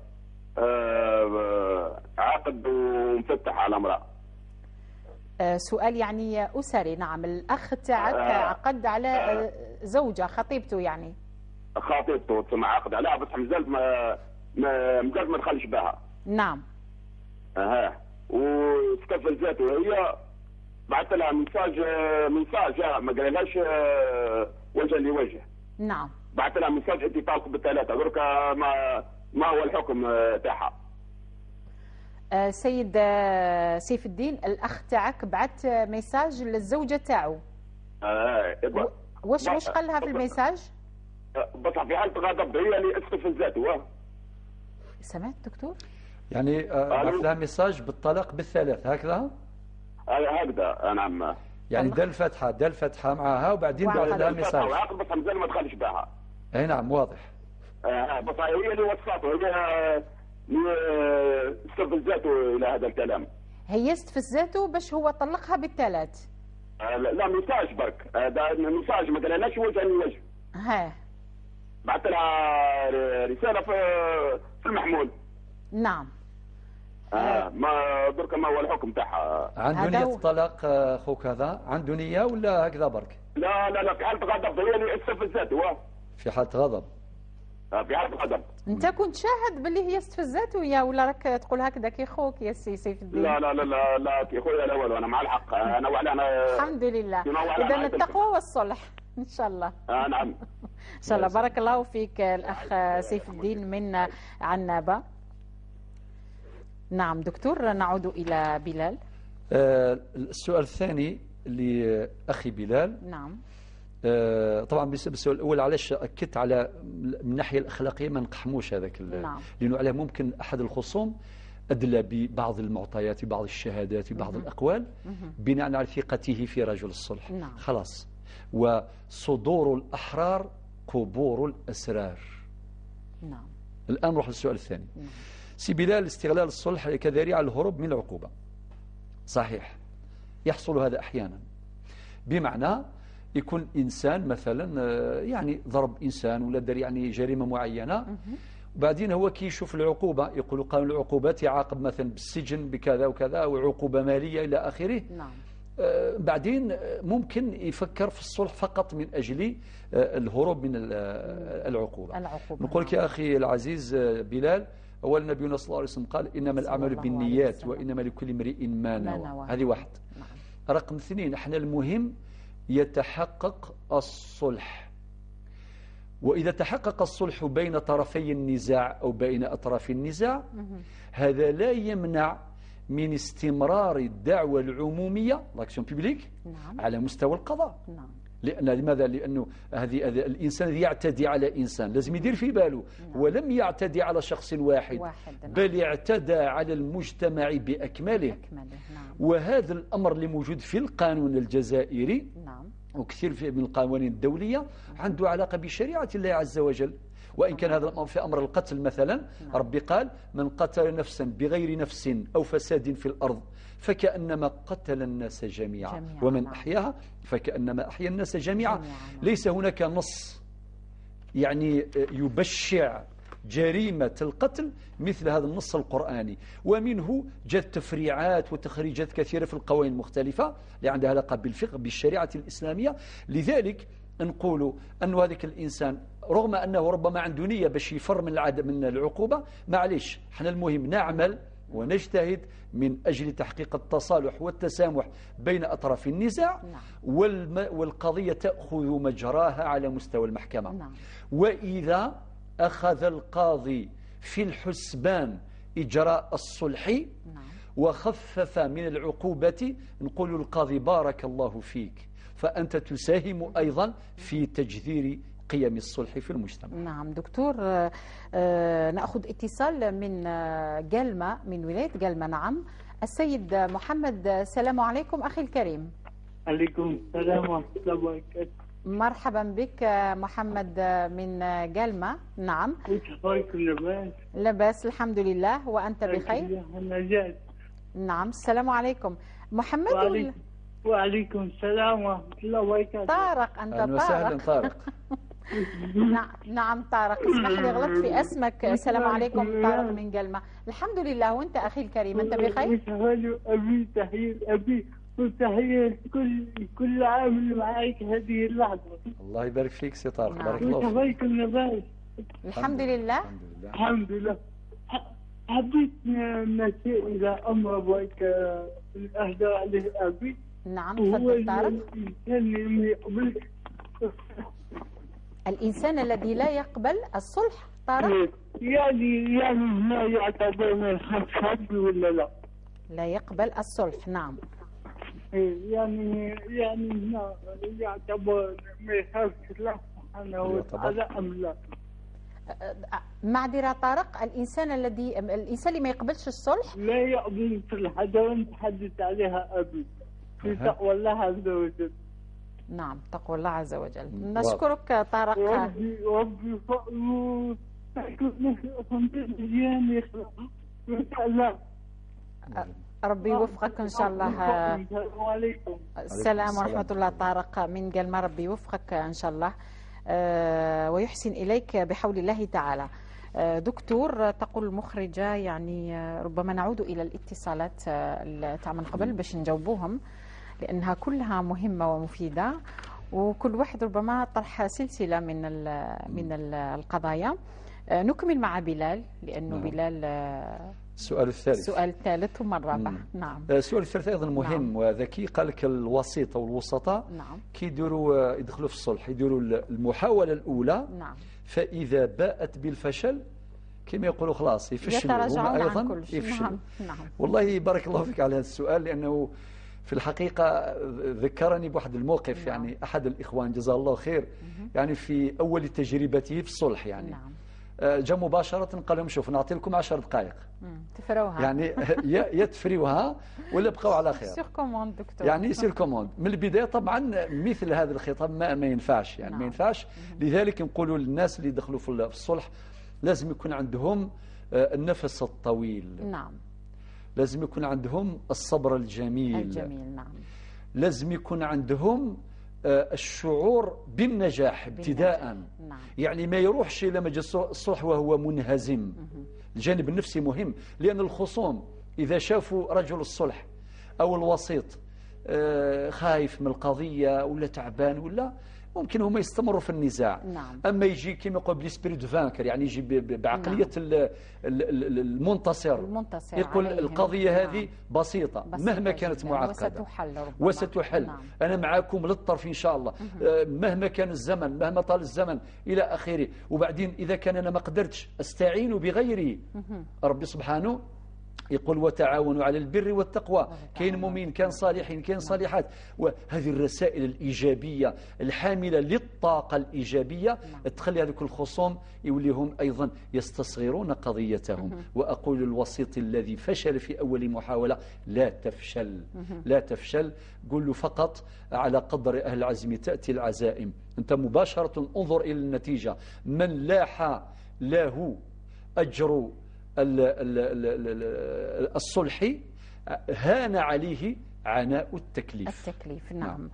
عاقد ومفتح على امرأة. سؤال يعني أسري. نعم، الأخ تاعك عقد على زوجة خطيبته، يعني خطيبته تسمى عقد عليها، بس مازال ما دخلش بها. نعم. واستفزته هي، بعثت لها message ما قالهاش وجه لوجه. نعم. بعثت لها message انت طالق بالثلاثة، درك ما هو الحكم تاعها؟ سيد سيف الدين، الاخ تاعك بعث message للزوجة تاعو. واش قال لها في ال message؟ بصح في حاله غضب هي اللي استفزته. سمعت دكتور؟ يعني بعث لها message بالطلاق بالثلاث هكذا؟ هكذا نعم. يعني دار الفاتحة، دار الفاتحة معها وبعدين بعث لها message. بصح مازال ما دخلش بها. اي نعم واضح. بصح هي اللي وصلته، هي استفزته الى هذا الكلام. هي استفزته باش هو طلقها بالثلاث. لا message برك، هذا message ما قالناش وجه لوجه. ها بعث لها رسالة في المحمول. نعم. ما درك ما هو الحكم تاعها؟ عنده نية طلاق خوك هذا؟ عنده نية ولا هكذا برك؟ لا لا لا، في حالة غضب هي اللي استفزته. في حالة غضب. في حالة غضب. انت كنت شاهد باللي هي استفزته يا ولا راك تقول هكذا كي خوك يا سي سيف الدين؟ لا لا لا لا لا كي خويا لا والو، انا مع الحق، انا وعلى انا الحمد لله. اذا التقوى والصلح ان شاء الله. نعم ان شاء الله. بارك الله فيك الاخ سيف الدين من عنابه. نعم دكتور، نعود الى بلال. السؤال الثاني لاخي بلال. نعم. طبعا بالنسبة للسؤال الاول، علاش اكدت على من الناحية الاخلاقية ما نقحموش هذاك؟ نعم. لانه علاه ممكن احد الخصوم ادلى ببعض المعطيات، ببعض الشهادات، ببعض الاقوال بناء على ثقته في رجل الصلح. نعم. خلاص، وصدور الاحرار قبور الاسرار. نعم. الان نروح للسؤال الثاني. نعم. سي بلال، استغلال الصلح كذريعه الهروب من العقوبة. صحيح، يحصل هذا احيانا، بمعنى يكون إنسان مثلا يعني ضرب إنسان ولا دار يعني جريمة معينة، وبعدين هو كي يشوف العقوبة يقولوا قانون العقوبات يعاقب مثلا بالسجن بكذا وكذا وعقوبة مالية إلى آخره. نعم. بعدين ممكن يفكر في الصلح فقط من أجل الهروب من العقوبة. نقول لك يا أخي العزيز بلال، أول نبينا صلى الله عليه وسلم قال إنما الأعمال بالنيات وإنما لكل امرئ ما نوى. هذه واحد. نعم. رقم اثنين، احنا المهم يتحقق الصلح، وإذا تحقق الصلح بين طرفي النزاع أو بين أطراف النزاع، هذا لا يمنع من استمرار الدعوة العمومية l'action publique. نعم. على مستوى القضاء. نعم. لأن لماذا؟ لأنه هذه الإنسان الذي يعتدي على إنسان لازم يدير في باله. نعم. ولم يعتدي على شخص واحد. نعم. بل اعتدى على المجتمع بأكمله. نعم. وهذا الأمر اللي موجود في القانون الجزائري. نعم. وكثير من القوانين الدولية عنده علاقة بشريعة الله عز وجل. وإن كان هذا الأمر في أمر القتل مثلا، ربي قال من قتل نفسا بغير نفس أو فساد في الأرض فكأنما قتل الناس جميعا، ومن أحياها فكأنما أحيا الناس جميعا. ليس هناك نص يعني يبشع جريمة القتل مثل هذا النص القرآني، ومنه جاءت تفريعات وتخريجات كثيرة في القوانين المختلفة اللي عندها علاقة بالفقه بالشريعة الإسلامية. لذلك نقول أن هذاك الإنسان رغم أنه ربما عنده نية باش يفر من العقوبة، معليش، احنا المهم نعمل ونجتهد من أجل تحقيق التصالح والتسامح بين أطراف النزاع، والقضية تأخذ مجراها على مستوى المحكمة. وإذا أخذ القاضي في الحسبان إجراء الصلح وخفف من العقوبة، نقول القاضي بارك الله فيك، فأنت تساهم أيضا في تجذير قيم الصلح في المجتمع. نعم دكتور، نأخذ اتصال من قالمة، من ولاية قالمة. نعم، السيد محمد، السلام عليكم أخي الكريم. عليكم السلام ورحمة الله وبركاته. مرحبا بك محمد من قالمة. نعم. كيف حالكم؟ لاباس؟ لاباس الحمد لله، وأنت بخير؟ نجاة. نعم، السلام عليكم محمد. وعليكم السلام ورحمة الله وبركاته. طارق، أنت طارق. وسهلا طارق. نعم طارق، اسمح لي غلطت في اسمك. السلام عليكم طارق من قالمة. الحمد لله، وانت اخي الكريم انت بخير؟ ابي تحية ابي وتحية كل عام معك هذه اللحظة. الله يبارك فيك سي طارق. نعم. بارك الله فيك. لاباس؟ الحمد لله. الحمد لله. حبيت نشير الى امر بك اهدى عليه ابي. نعم تفضل طارق. الإنسان الذي لا يقبل الصلح طارق، يعني ما يعتبر من الحق ولا لا؟ لا يقبل الصلح. نعم. يعني ما يعتبر ما يخافش الله سبحانه وتعالى أم لا؟ معذرة طارق، الإنسان اللي ما يقبلش الصلح لا يقبل الصلح، هذا نتحدث عليها أبي في تقوى الله عز وجل. نعم، تقوى الله عز وجل. نشكرك طارق. ربي ربي يوفقك إن شاء الله. السلام ورحمة الله طارق من قالمة، ربي يوفقك إن شاء الله ويحسن إليك بحول الله تعالى. دكتور، تقول المخرجة يعني ربما نعود إلى الاتصالات تاع من قبل باش نجاوبوهم، لأنها كلها مهمة ومفيدة، وكل واحد ربما طرح سلسلة من القضايا. نكمل مع بلال، لأنه نعم. بلال السؤال الثالث. السؤال الثالث ثم الرابع. نعم. السؤال الثالث أيضا مهم. نعم. وذكي. قال لك الوسيط أو الوسطاء، نعم، كي يديروا يدخلوا في الصلح، يديروا المحاولة الأولى، نعم، فإذا باءت بالفشل كما يقولوا خلاص يفشلوا هم أيضا، يفشلوا. نعم. نعم. والله بارك الله فيك على هذا السؤال، لأنه في الحقيقة ذكرني بواحد الموقف. نعم. يعني أحد الإخوان جزاه الله خير، يعني في أول تجربته في الصلح، يعني نعم، جاء مباشرة قال لهم شوف نعطي لكم 10 دقائق تفروها، يعني يا تفريوها ولا بقوا على خير. sur commande دكتور، يعني sur commande من البداية. طبعا مثل هذا الخطاب ما ينفعش، يعني نعم. ما ينفعش. لذلك نقولوا للناس اللي دخلوا في الصلح لازم يكون عندهم النفس الطويل. نعم. لازم يكون عندهم الصبر الجميل. الجميل. نعم. لازم يكون عندهم الشعور بالنجاح ابتداء. نعم. يعني ما يروحش إلى مجلس الصلح وهو منهزم. الجانب النفسي مهم، لأن الخصوم إذا شافوا رجل الصلح أو الوسيط خايف من القضية ولا تعبان ولا، ممكن هما يستمروا في النزاع. نعم. أما يجي كما يقول ب l'esprit de vainqueur، يعني يجي بعقلية نعم. المنتصر، يقول عليهم. القضية هذه نعم. بسيطة مهما كانت معقدة وستحل ربما. وستحل. نعم. أنا معاكم للطرف إن شاء الله، مهما كان الزمن، مهما طال الزمن إلى آخره. وبعدين إذا كان أنا ما قدرتش أستعين بغيري، ربي سبحانه يقول وتعاونوا على البر والتقوى. كاين مؤمن، كان صالحين، كاين صالحات. وهذه الرسائل الإيجابية الحاملة للطاقة الإيجابية تخلي هذوك الخصوم يوليهم أيضا يستصغرون قضيتهم. وأقول للوسيط الذي فشل في أول محاولة لا تفشل، لا تفشل، قل له فقط على قدر أهل العزم تأتي العزائم. أنت مباشرة انظر إلى النتيجة. من لاح له أجر الصلح هان عليه عناء التكليف. التكليف، نعم.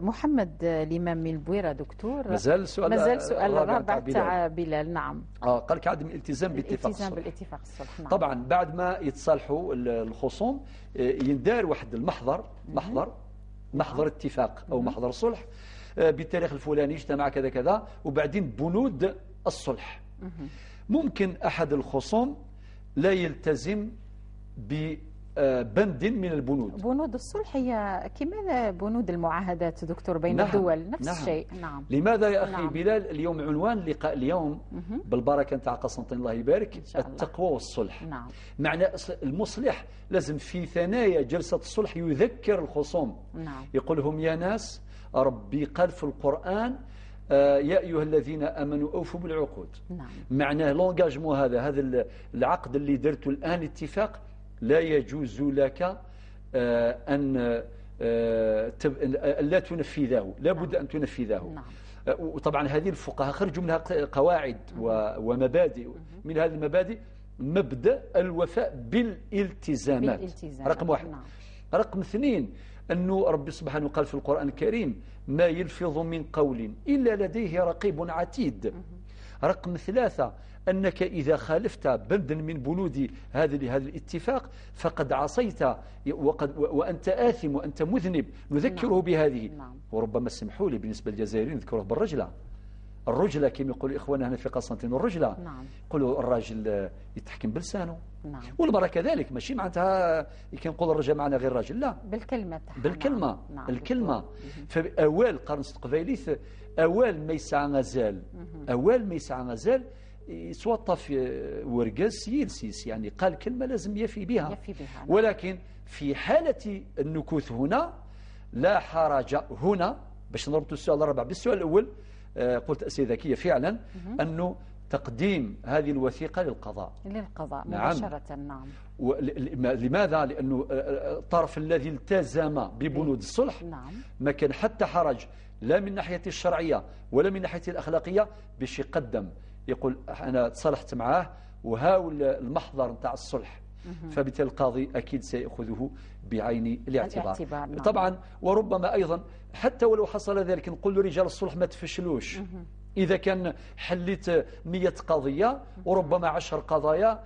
محمد الإمام من البويرة دكتور، مازال سؤال الرابع تاع بلال. نعم. قال لك عدم الالتزام باتفاق الصلح. بالاتفاق الصلح، نعم. طبعا بعد ما يتصالحوا الخصوم يندار واحد المحضر، محضر اتفاق أو محضر صلح بالتاريخ الفلاني اجتمع كذا كذا، وبعدين بنود الصلح. ممكن أحد الخصوم لا يلتزم ببند من البنود. بنود الصلح هي كما بنود المعاهدات دكتور بين الدول، نفس الشيء. نعم. لماذا يا أخي بلال اليوم عنوان لقاء اليوم بالبركة نتاع قسنطين الله يبارك، التقوى والصلح. نعم. معنى المصلح لازم في ثنايا جلسة الصلح يذكر الخصوم. نعم. يقول لهم يا ناس ربي قال في القرآن يا أيها الذين أمنوا أوفوا بالعقود. نعم. معناه l'engagement، هذا العقد اللي درته الآن اتفاق، لا يجوز لك أن لا تنفذه، لا بد أن تنفذه. نعم. وطبعا هذه الفقهاء خرجوا منها قواعد ومبادئ. من هذه المبادئ مبدأ الوفاء بالالتزامات، رقم واحد. نعم. رقم اثنين أنه ربي سبحانه قال في القرآن الكريم ما يلفظ من قول إلا لديه رقيب عتيد. رقم ثلاثة أنك إذا خالفت بندا من بنود هذا الاتفاق فقد عصيت وأنت آثم وأنت مذنب، نذكره نعم. بهذه. نعم. وربما سمحوا لي بالنسبة للجزائريين نذكره بالرجلة، الرجلة كما يقول إخواننا هنا في قسنطين الرجلة. نعم. يقولوا الراجل يتحكم بلسانه. نعم. والمرأة كذلك، ماشي معناتها كي نقول الرجل معنا غير راجل، لا، بالكلمة. بالكلمة. نعم. الكلمة. فأوال قرن قبايليث أوال ما يسعى غزال، أوال ما يسعى غزال يتوطف ورقاس يلسيس، يعني قال كلمة لازم يفي بها. يفي بها. نعم. ولكن في حالة النكوث هنا لا حرج. هنا باش نربط السؤال الرابع بالسؤال الأول، قلت أسئلة ذكية فعلا، أنه تقديم هذه الوثيقة للقضاء. للقضاء مباشرة. نعم. لماذا؟ لأنه الطرف الذي التزم ببنود الصلح نعم. ما كان حتى حرج لا من ناحية الشرعية ولا من ناحية الأخلاقية باش يقدم يقول أنا تصالحت معاه وهاو المحضر نتاع الصلح، فبالتالي القاضي أكيد سيأخذه بعين الاعتبار. نعم. طبعا وربما أيضا حتى ولو حصل ذلك نقول لرجال الصلح ما تفشلوش. إذا كان حليت 100 قضية وربما 10 قضايا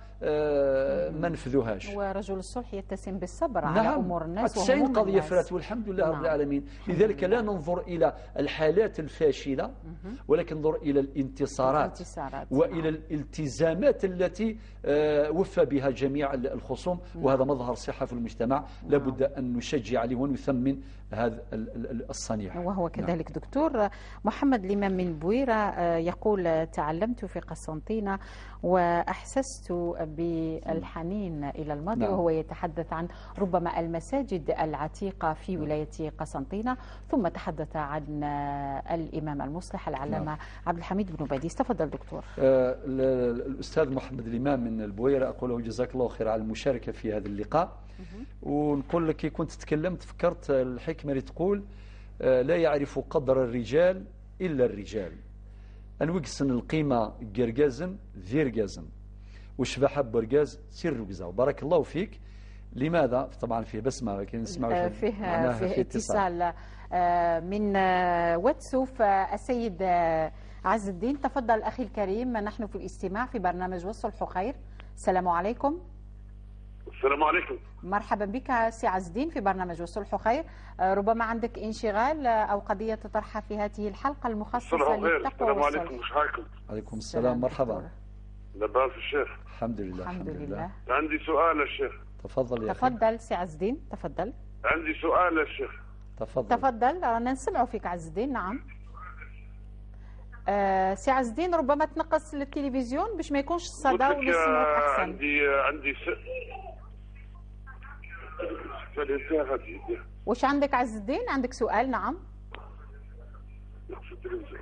ما نفذوهاش. ورجل الصلح يتسم بالصبر نعم. على أمور الناس 90 قضية فرات والحمد لله نعم. رب العالمين. لذلك لا ننظر إلى الحالات الفاشلة ولكن ننظر إلى الانتصارات وإلى نعم. الالتزامات التي وفى بها جميع الخصوم. نعم. وهذا مظهر صحة في المجتمع نعم. لابد أن نشجع عليه ونثمن هذا الصنيع. وهو كذلك نعم. دكتور محمد الإمام من بويرة يقول تعلمت في قسنطينة وأحسست بالحنين إلى الماضي. نعم. وهو يتحدث عن ربما المساجد العتيقة في ولاية قسنطينة، ثم تحدث عن الإمام المصلح العلامة نعم. عبد الحميد بن باديس. تفضل دكتور. الأستاذ محمد الإمام من البويرة أقول له جزاك الله خير على المشاركة في هذا اللقاء. ونقول لك كنت تكلمت فكرت الحكمة اللي تقول لا يعرف قدر الرجال إلا الرجال. أنوكسن القيمة قرقازن ذيرقازن وشبحة برقاز سير رقزة. وبارك الله فيك. لماذا؟ طبعا فيه بسمة لكن نسمعوا فيه اتصال من واتسوف السيد عز الدين. تفضل أخي الكريم، نحن في الاستماع في برنامج والصلح خير. السلام عليكم. السلام عليكم. مرحبا بك سي عز الدين في برنامج والصلح خير. ربما عندك انشغال أو قضية تطرحها في هذه الحلقة المخصصة للتقوى السلام والصلح. عليكم، وش حالكم؟ عليكم السلام، مرحبا. لاباس الشيخ؟ الحمد لله. الحمد لله. عندي سؤال يا شيخ. تفضل يا أخي. تفضل سي عز الدين، تفضل. عندي سؤال يا شيخ. تفضل. تفضل، رانا نسمعوا فيك عز الدين. نعم. سي عز الدين ربما تنقص للتلفزيون باش ما يكونش الصدى ونسمعك احسن. عندي واش عندك عز الدين؟ عندك سؤال؟ نعم.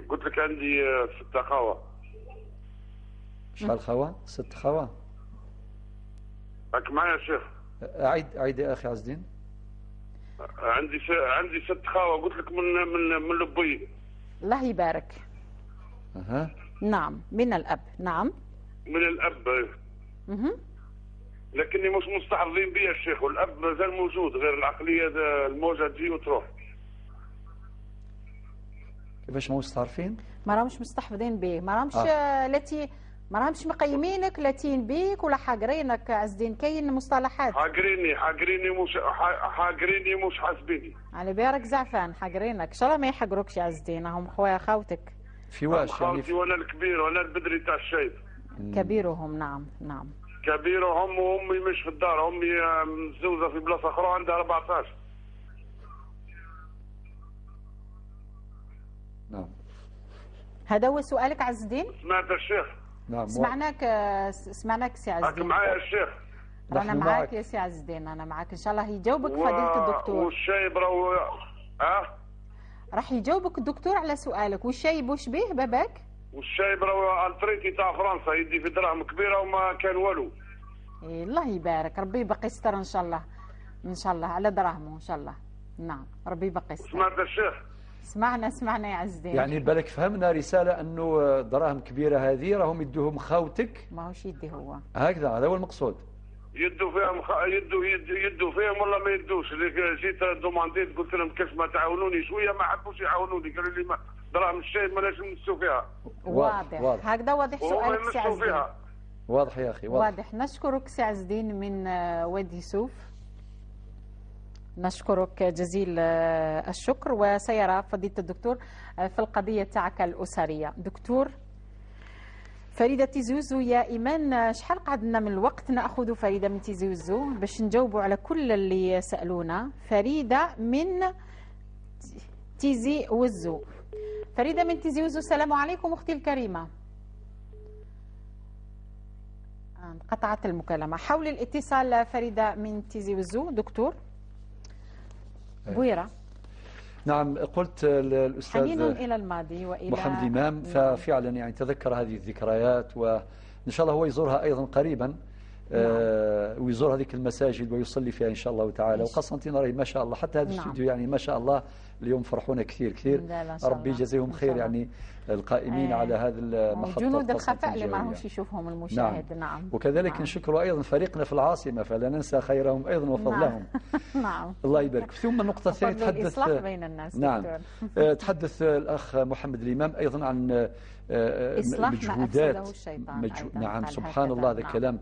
قلت لك عندي 6 خاوة. شحال خاوة؟ 6 خاوة. راك معايا يا شيخ؟ عيد يا اخي عز الدين. عندي 6 خاوة قلت لك من لبي. الله يبارك. نعم، من الأب. نعم، من الأب. لكني مش مستحفظين بيا الشيخ، والأب مازال موجود، غير العقلية الموجة تجي وتروح. كيفاش ما مستعرفين؟ ما راهمش مستحفظين به، ما راهمش التي ما راهمش مقيمينك لاتين بيك ولا حاقرينك عز الدين، كاين مصطلحات. حاقريني مش حاقريني مش حاسبيني. على بالك زعفان حاقرينك، ان شاء الله ما يحقروكش يا عز الدين، راهم خويا خاوتك. في واش يعني؟ وانا الكبير وانا البدري تاع الشايب. كبيرهم. نعم نعم، كبيرهم، وامي مش في الدار، امي متزوجة في بلاصة اخرى عندها 14. نعم. هذا هو سؤالك عز الدين؟ سمعت الشيخ؟ نعم سمعناك سي عز الدين. معايا الشيخ؟ انا معاك يا سي عز الدين، انا معاك ان شاء الله يجاوبك فضيلة الدكتور. والشايب راهو راح يجاوبك الدكتور على سؤالك. والشايب واش به باباك؟ والشايب راهو ال retraité تاع فرنسا، يدي في دراهم كبيرة وما كان والو. إيه الله يبارك، ربي يبقي يستر ان شاء الله، ان شاء الله على دراهمه ان شاء الله. نعم، ربي يبقي يستر. سمعت الشيخ؟ سمعنا يا عز الدين. يعني بالك فهمنا رسالة انه دراهم كبيرة هذه راهم يدوهم خاوتك. ماهوش يدي هو. هكذا، هذا هو المقصود. يدوا فيهم يدوا فيهم ولا ما يدوش. اللي جيت demandيت قلت لهم كيف ما تعاونوني شوية، ما حبوش يعاونوني، قالوا لي دراهم الشاي ما لازم نمسوا فيها. واضح. هكذا واضح سؤالك سي عز الدين. واضح يا اخي، واضح. نشكرك سي عز الدين من وادي سوف، نشكرك جزيل الشكر. وسيرى فضيلة الدكتور في القضية تاعك الأسرية. دكتور فريدة تيزوزو، يا إيمان شحال قعدنا من الوقت؟ نأخذ فريدة من تيزوزو باش نجاوبوا على كل اللي سألونا. فريدة من تيزي وزو. فريدة من تيزي وزو، السلام عليكم أختي الكريمة. انقطعت المكالمة. حول الاتصال فريدة من تيزي وزو. دكتور بويرة. نعم، قلت الأستاذ حنين إلى الماضي وإلى محمد إمام، ففعلا يعني تذكر هذه الذكريات، وإن شاء الله هو يزورها أيضا قريبا. نعم. ويزور هذيك المساجد ويصلي فيها إن شاء الله تعالى. وقسنطينة راهي ما شاء الله، حتى هذا الاستوديو يعني ما شاء الله اليوم فرحونا كثير كثير. ربي يجازيهم خير يعني القائمين على هذا المحطة، جنود الخفاء اللي ما راهمش يشوفهم المشاهد. نعم. وكذلك نعم. نشكر أيضا فريقنا في العاصمة، فلا ننسى خيرهم أيضا وفضلهم. نعم. نعم. الله يبارك. ثم النقطة الثانية تحدث الإصلاح بين الناس. نعم. تحدث الأخ محمد الإمام أيضا عن مجهودات نعم، سبحان الله، هذا كلام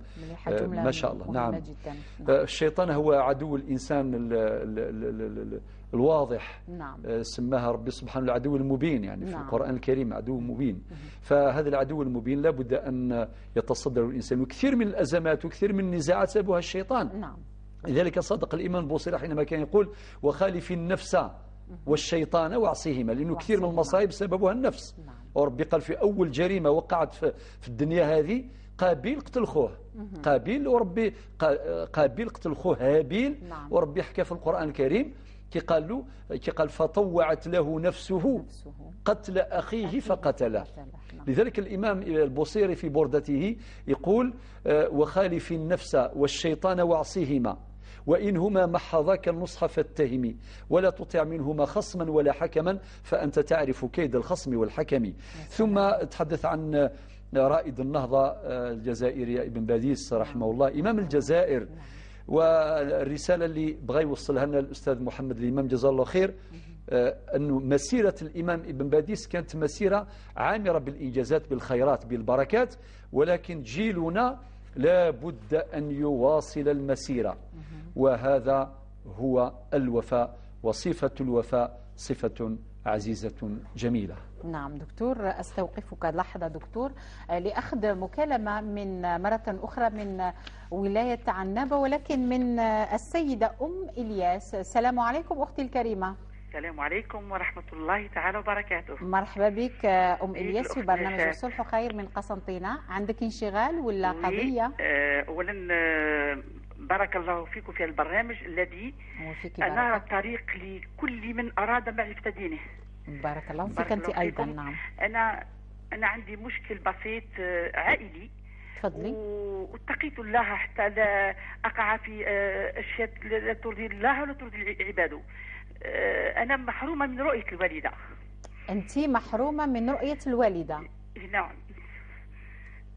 ما شاء الله. نعم. جدا. الشيطان هو عدو الإنسان ال ال ال الواضح. نعم. سماها ربي سبحانه العدو المبين، يعني في نعم. القرآن الكريم عدو مبين. فهذا العدو المبين لابد أن يتصدر الإنسان، وكثير من الأزمات وكثير من النزاعات سببها الشيطان. نعم. لذلك صدق الإمام البوصيري حينما كان يقول وخالف النفس والشيطان واعصيهما، لأنه كثير من المصائب سببها النفس. نعم. وربي قال في أول جريمة وقعت في الدنيا هذه قابيل قتل خوه، قابيل، وربي قابيل قتل خوه هابيل. نعم. وربي حكى في القرآن الكريم كي قال له، كي قال فطوعت له نفسه قتل أخيه فقتله. نعم. لذلك الإمام البوصيري في بردته يقول وخالف النفس والشيطان واعصيهما وإنهما محضاك النصح فاتهمي، ولا تطع منهما خصما ولا حكما فأنت تعرف كيد الخصم والحكم. ثم تحدث عن رائد النهضة الجزائري ابن باديس رحمه الله، إمام الجزائر، والرسالة اللي بغى يوصلها لنا الأستاذ محمد الإمام جزاه الله خير، أنه مسيرة الإمام ابن باديس كانت مسيرة عامرة بالإنجازات بالخيرات بالبركات، ولكن جيلنا لا بد أن يواصل المسيرة، وهذا هو الوفاء، وصفة الوفاء صفة عزيزة جميلة. نعم دكتور، أستوقفك لحظة دكتور لأخذ مكالمة من مرة أخرى من ولاية عنابة، ولكن من السيدة أم إلياس. السلام عليكم أختي الكريمة. السلام عليكم ورحمة الله تعالى وبركاته. مرحبا بك أم إلياس في برنامج الصلح خير من قسنطينة. عندك انشغال ولا قضية؟ أولا بارك الله فيكم في البرنامج الذي أنار الطريق لكل من أراد معرفة دينه. بارك الله فيك أنت أيضا. نعم. أنا عندي مشكل بسيط عائلي. تفضلي. واتقيت الله حتى لا أقع في أشياء لا ترضي الله ولا ترضي عباده. أنا محرومة من رؤية الوالدة. أنت محرومة من رؤية الوالدة؟ نعم.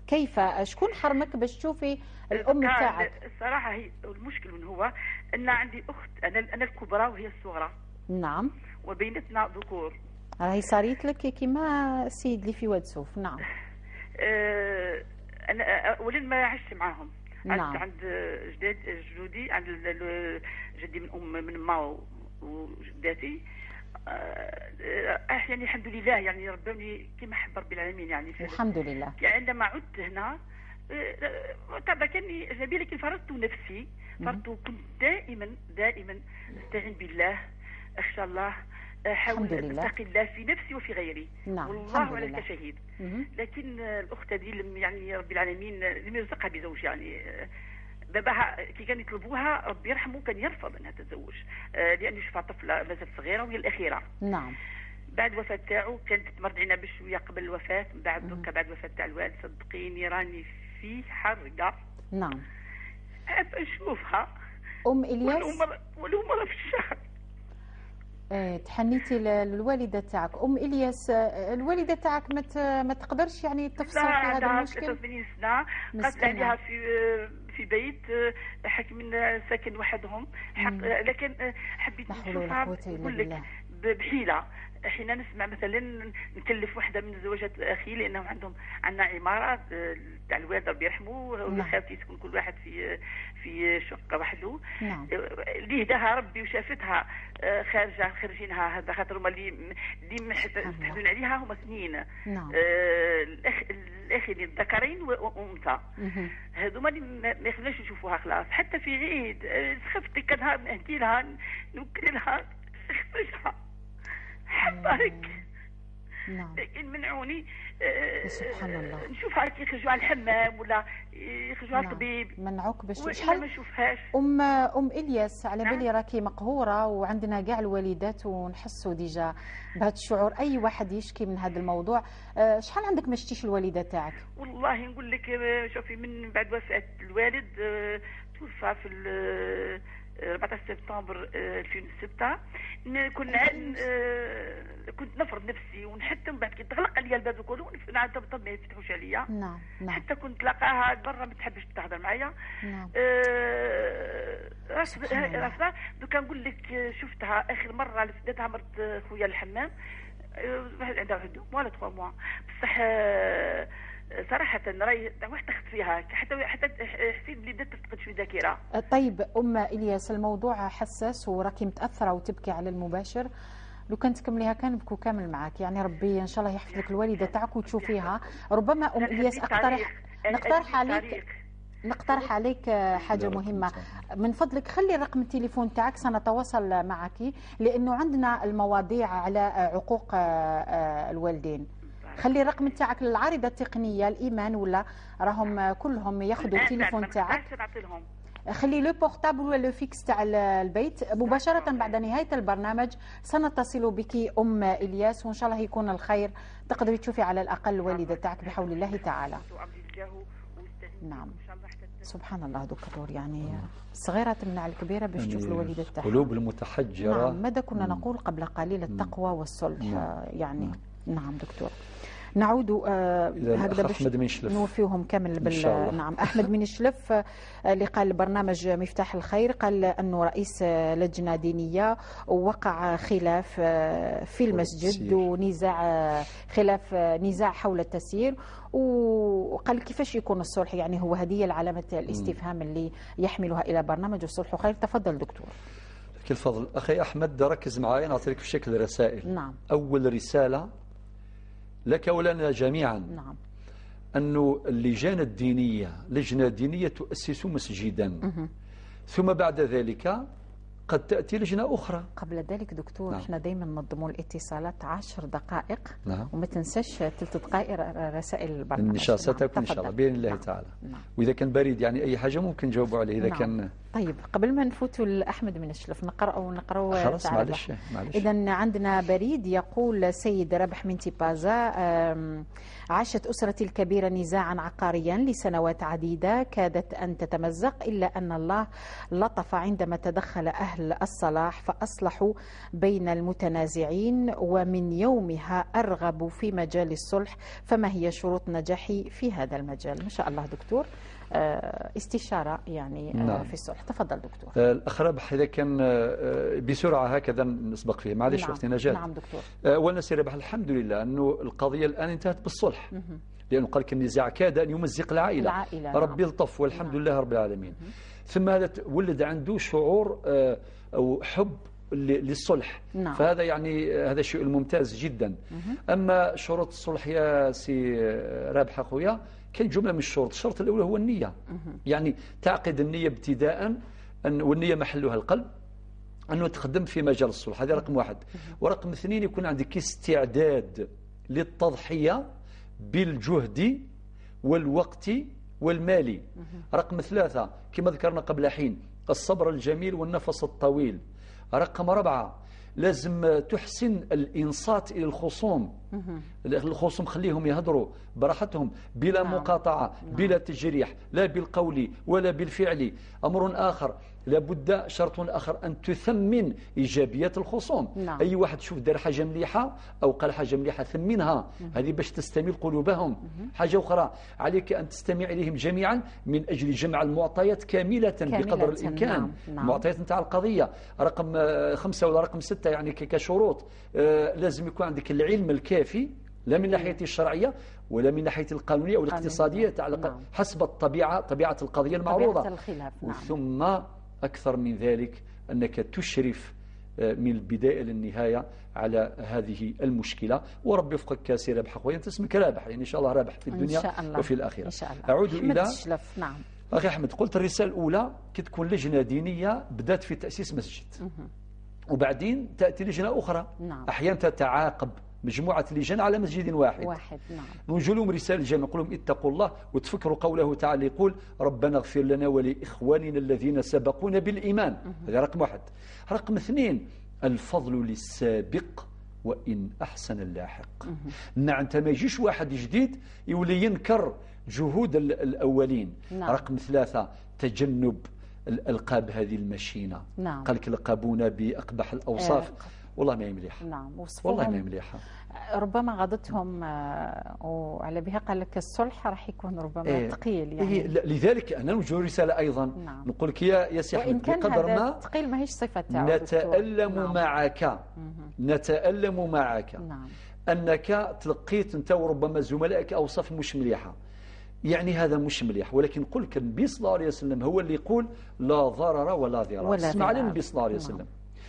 كيف؟ شكون حرمك باش تشوفي الأم تاعك؟ الصراحة هي المشكل من هو أن عندي أخت، أنا الكبرى وهي الصغرى. نعم. وبينتنا ذكور. راهي صارت لك كيما السيد اللي في واد سوف. نعم. أنا أولا ما عشت معاهم. نعم. عند جدودي، عند جدي من أم من ما وجداتي. يعني الحمد لله، يعني ربوني كما حب ربي العالمين، يعني الحمد لله. عندما عدت هنا طبعا كاني اجنبي، لكن فرضت نفسي، فرضت، كنت دائما دائما استعين بالله، اخشى الله، احاول اتقي الله في نفسي وفي غيري. نعم. والله على شهيد. لكن الاخت هذه لم، يعني ربي العالمين لم يرزقها بزوج، يعني باباها كي كان يطلبوها ربي يرحمه كان يرفض انها تتزوج، لانه شافها طفله مازالت صغيرة وهي الاخيرة. نعم. بعد الوفاة تاعو كانت تمرضعينا بشوية قبل الوفاة، من بعد دوكا بعد الوفاة تاع الوالد صدقيني راني في حرقه. نعم. حابة نشوفها ام الياس ولو مرة في الشهر. تحنيتي للوالده تاعك ام الياس. الوالدة تاعك ما تقدرش يعني تفصل في هذا المشكل؟ 83 سنة، قالت عليها في بيت حاكمين ساكن وحدهم، لكن حبيت نشوفها نقول لك بحيلة. حين نسمع مثلا نكلف واحدة من زوجات اخي، لانهم عندهم عندنا عمارة تاع الوالد ربي يرحمه، وخالتي تكون كل واحد في شقه وحده. نعم. اللي هداها ربي وشافتها خارجه، خارجينها هذا خاطر هما اللي يحزنون عليها هما اثنين. نعم. الاخين الذكرين وانثى، هذوما اللي ما يخلوناش نشوفوها خلاص. حتى في عيد سخفت كنهار نهدي لها نوكل لها نخرجها حبك. نعم. لكن منعوني. سبحان الله. نشوفها كي يخرجوا على الحمام ولا يخرجوا على الطبيب. منعوك باش شحال ما نشوفهاش. ام الياس على بالي راكي مقهوره، وعندنا كاع الوالدات ونحسوا déjà بهذا الشعور، اي واحد يشكي من هذا الموضوع. شحال عندك ما شتيش الوالدة تاعك؟ والله نقول لك شوفي، من بعد وفاه الوالد توفى في 14 سبتمبر 2006، كنا كنت نفرض نفسي ونحتم، بعد كي تغلق عليا الباب الكل ونعطب ما يفتحوش عليا. نعم. نعم. حتى كنت تلاقاها برا ما تحبش تهضر معايا. نعم. رافضه. دوكا نقول لك شفتها اخر مرة لفدتها مرت خويا الحمام، واحد عندها واحد mois ولا 3 mois، بصح صراحة راهي واحد تخت فيها حتى حسيت بلي بدات تفقد شوية ذاكرة. طيب أم إلياس، الموضوع حساس وراكي متأثرة وتبكي على المباشر، لو كان تكمليها كان نبكوا كامل معاك، يعني ربي إن شاء الله يحفظ لك الوالدة تاعك وتشوفيها. ربما أم إلياس نقترح عليك حاجة مهمة، من فضلك خلي رقم التليفون تاعك سنتواصل معك، لأنه عندنا المواضيع على عقوق الوالدين. خلي الرقم تاعك للعارضه التقنية الايمان ولا راهم كلهم ياخذوا التليفون تاعك. خلي le portable ولا le fixe تاع البيت. مباشرة بعد نهاية البرنامج سنتصل بك ام الياس، وان شاء الله يكون الخير، تقدري تشوفي على الاقل الوالدة تاعك بحول الله تعالى. نعم. سبحان الله دكتور، يعني الصغيرة تمنع الكبيرة باش تشوف الوالدة تاعها. القلوب المتحجرة. نعم. ماذا كنا نقول قبل قليل؟ التقوى والصلح. يعني. نعم دكتور، نعود هكذا باش نوفيهم كامل بال. نعم. أحمد من الشلف اللي قال برنامج مفتاح الخير، قال أنه رئيس لجنة دينية وقع خلاف في المسجد ونزاع، خلاف نزاع حول التسيير، وقال كيفاش يكون الصلح؟ يعني هو هذه العلامة الاستفهام اللي يحملها إلى برنامج الصلح خير. تفضل دكتور. لك الفضل أخي أحمد، ركز معي نعطيك في شكل رسائل. نعم. أول رسالة لك ولنا جميعا. نعم. أن اللجان الدينية، لجنة دينية تؤسس مسجدا. ثم بعد ذلك قد تأتي لجنة أخرى. قبل ذلك دكتور، نعم. احنا دايما ننظموا الاتصالات 10 دقائق، نعم. وما تنساش 3 دقائق رسائل البرنامج. إن شاء الله ستكون، إن شاء الله بإذن الله تعالى. نعم. وإذا كان بريد يعني أي حاجة ممكن نجاوبوا عليه إذا نعم. كان. طيب قبل ما نفوتوا لأحمد من الشلف نقرأوا خلاص معلش. إذا عندنا بريد يقول سيد ربح من تيبازا: عاشت أسرتي الكبيرة نزاعا عقاريا لسنوات عديدة كادت أن تتمزق، إلا أن الله لطف عندما تدخل أهل الصلاح فأصلحوا بين المتنازعين، ومن يومها أرغب في مجال الصلح، فما هي شروط نجاحي في هذا المجال؟ ما شاء الله دكتور، استشارة يعني نعم. في الصلح. تفضل دكتور. الأخ ربح إذا كان بسرعة هكذا نسبق فيه، معلش. نعم. وقت نجاة. نعم دكتور. أولا سي ربح، الحمد لله أنه القضية الآن انتهت بالصلح، لأنه قال لك النزاع كاد أن يمزق العائلة. ربي الطف والحمد نعم. لله رب العالمين. ثم هذا ولد عنده شعور أو حب للصلح. نعم. فهذا يعني هذا شيء ممتاز جدا. أما شروط الصلح يا سي رابح أخويا، كاين جملة من الشروط. الشرط الأول هو النية، يعني تعقد النية ابتداء، والنية محلها القلب، أنه تخدم في مجال الصلح. هذا رقم واحد. ورقم اثنين، يكون عندك استعداد للتضحية بالجهد والوقت والمالي. رقم ثلاثة، كما ذكرنا قبل حين، الصبر الجميل والنفس الطويل. رقم أربعة، لازم تحسن الإنصات إلى الخصوم. الخصوم خليهم يهضروا براحتهم بلا نعم. مقاطعة، نعم. بلا تجريح، لا بالقول ولا بالفعل. أمر آخر، لابد شرط آخر أن تثمن إيجابيات الخصوم. نعم. أي واحد شوف دار حاجة مليحة أو قال حاجة مليحة ثمنها، هذه باش تستميل قلوبهم. حاجة أخرى، عليك أن تستمع إليهم جميعا من أجل جمع المعطيات كاملة بقدر الإمكان. نعم. نعم. المعطيات نتاع القضية. رقم 5 ولا رقم 6 يعني كشروط، لازم يكون عندك العلم الكافي، لا من ناحية الشرعية ولا من ناحية القانونية أو الاقتصادية، نعم. حسب الطبيعة، طبيعة القضية المعروضة. طبيعة الخلاف. نعم. ثم أكثر من ذلك أنك تشرف من البداية للنهاية على هذه المشكلة. وربي يوفقك كاسي رابح أخويا، أنت اسمك رابح، يعني إن شاء الله رابح في الدنيا إن شاء الله. وفي الآخرة. إن شاء الله. أعود إلى الشلف. نعم أخي أحمد، قلت الرسالة الأولى كي تكون لجنة دينية بدأت في تأسيس مسجد، وبعدين تأتي لجنة أخرى. نعم. أحيانا تتعاقب مجموعة لجان على مسجد واحد. نعم. نوجه لهم رسالة الجامع، نقول لهم اتقوا الله وتفكروا قوله تعالى يقول ربنا اغفر لنا ولإخواننا الذين سبقونا بالإيمان. هذا رقم واحد. رقم اثنين، الفضل للسابق وإن أحسن اللاحق. نعم، أنت ما يجيش واحد جديد يولي ينكر جهود الأولين. نعم. رقم ثلاثة، تجنب الألقاب هذه المشينة. نعم. قال لك لقبونا بأقبح الأوصاف. والله ما هي مليحة. نعم، والله ما هي مليحة. ربما غضتهم وعلى بها قال لك الصلح راح يكون ربما ثقيل يعني. لذلك أنا نوجه رسالة أيضا. نعم. نقول لك يا سي أحمد، بقدر ما ثقيل ماهيش صفة تاعو. نتألم نعم. معك. نتألم معك. نعم. أنك تلقيت أنت وربما زملائك أوصاف مش مليحة، يعني هذا مش مليح. ولكن قل لك النبي صلى الله عليه وسلم هو اللي يقول لا ضرر ولا ضرار. اسمع للنبي صلى الله عليه وسلم. نعم.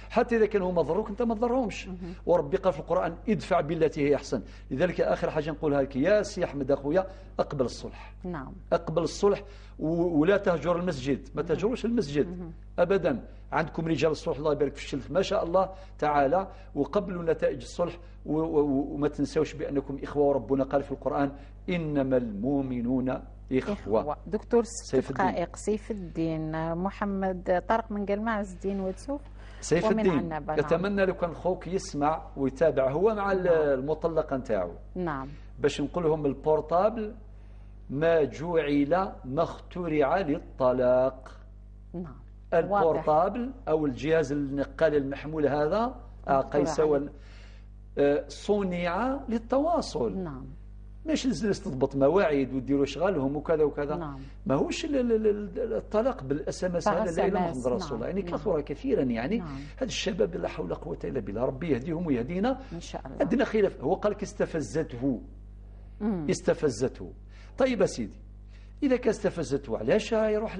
حتى إذا كانوا هما ضروك أنت ما تضرهمش. وربي قال في القرآن ادفع بالتي هي أحسن. لذلك آخر حاجة نقولها لك يا سي أحمد أخويا، أقبل الصلح. نعم. أقبل الصلح ولا تهجر المسجد، ما تهجروش المسجد أبدا. عندكم رجال الصلح الله يبارك في الشلف ما شاء الله تعالى، وقبلوا نتائج الصلح، وما تنسوش بأنكم إخوة، وربنا قال في القرآن إنما المؤمنون إخوة. دكتور سيف دقائق. سيف الدين محمد طارق من قلمة، عز الدين وتسوف سيف الدين. أتمنى لو كان خوك يسمع ويتابع هو مع المطلقة نتاعو. نعم. باش نقول لهم ال portable ما جعل ما اخترع للطلاق. نعم. ال portable أو الجهاز النقال المحمول هذا قيس صنع للتواصل. نعم. ماشي الناس تضبط مواعيد وديروا شغالهم وكذا وكذا. نعم. ماهوش الطلاق بال SMS هذا لا اله الا رسول الله، يعني كثر كثيرا يعني. نعم. هذا الشباب لا حول ولا قوة الا بالله، ربي يهديهم ويهدينا ان شاء الله. عندنا خلاف، هو قال لك استفزته. استفزته. طيب سيدي، اذا كان استفزته علاش يروح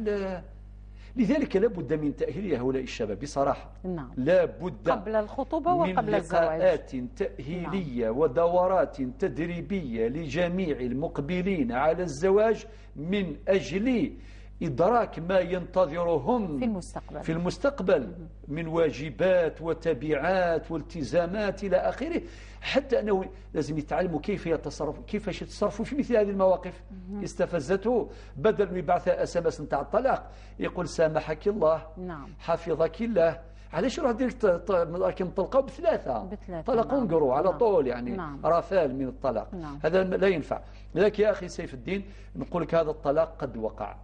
لذلك لابد من تأهيل هؤلاء الشباب بصراحة. نعم. لابد قبل الخطوبة وقبل الزواج من لقاءات تأهيلية. نعم. ودورات تدريبية لجميع المقبلين على الزواج من أجل إدراك ما ينتظرهم في المستقبل، في المستقبل من واجبات وتبعات والتزامات إلى آخره، حتى أنه لازم يتعلموا كيف يتصرف، كيفاش يتصرفوا في مثل هذه المواقف. استفزته، بدل ما يبعث SMS نتاع الطلاق يقول سامحك الله، نعم، حفظك الله. علاش يروح direct كي مطلقوا بثلاثة طلق en gros على طول، يعني نعم. رافال من الطلاق، نعم. هذا لا ينفع. لذلك يا أخي سيف الدين نقول لك هذا الطلاق قد وقع،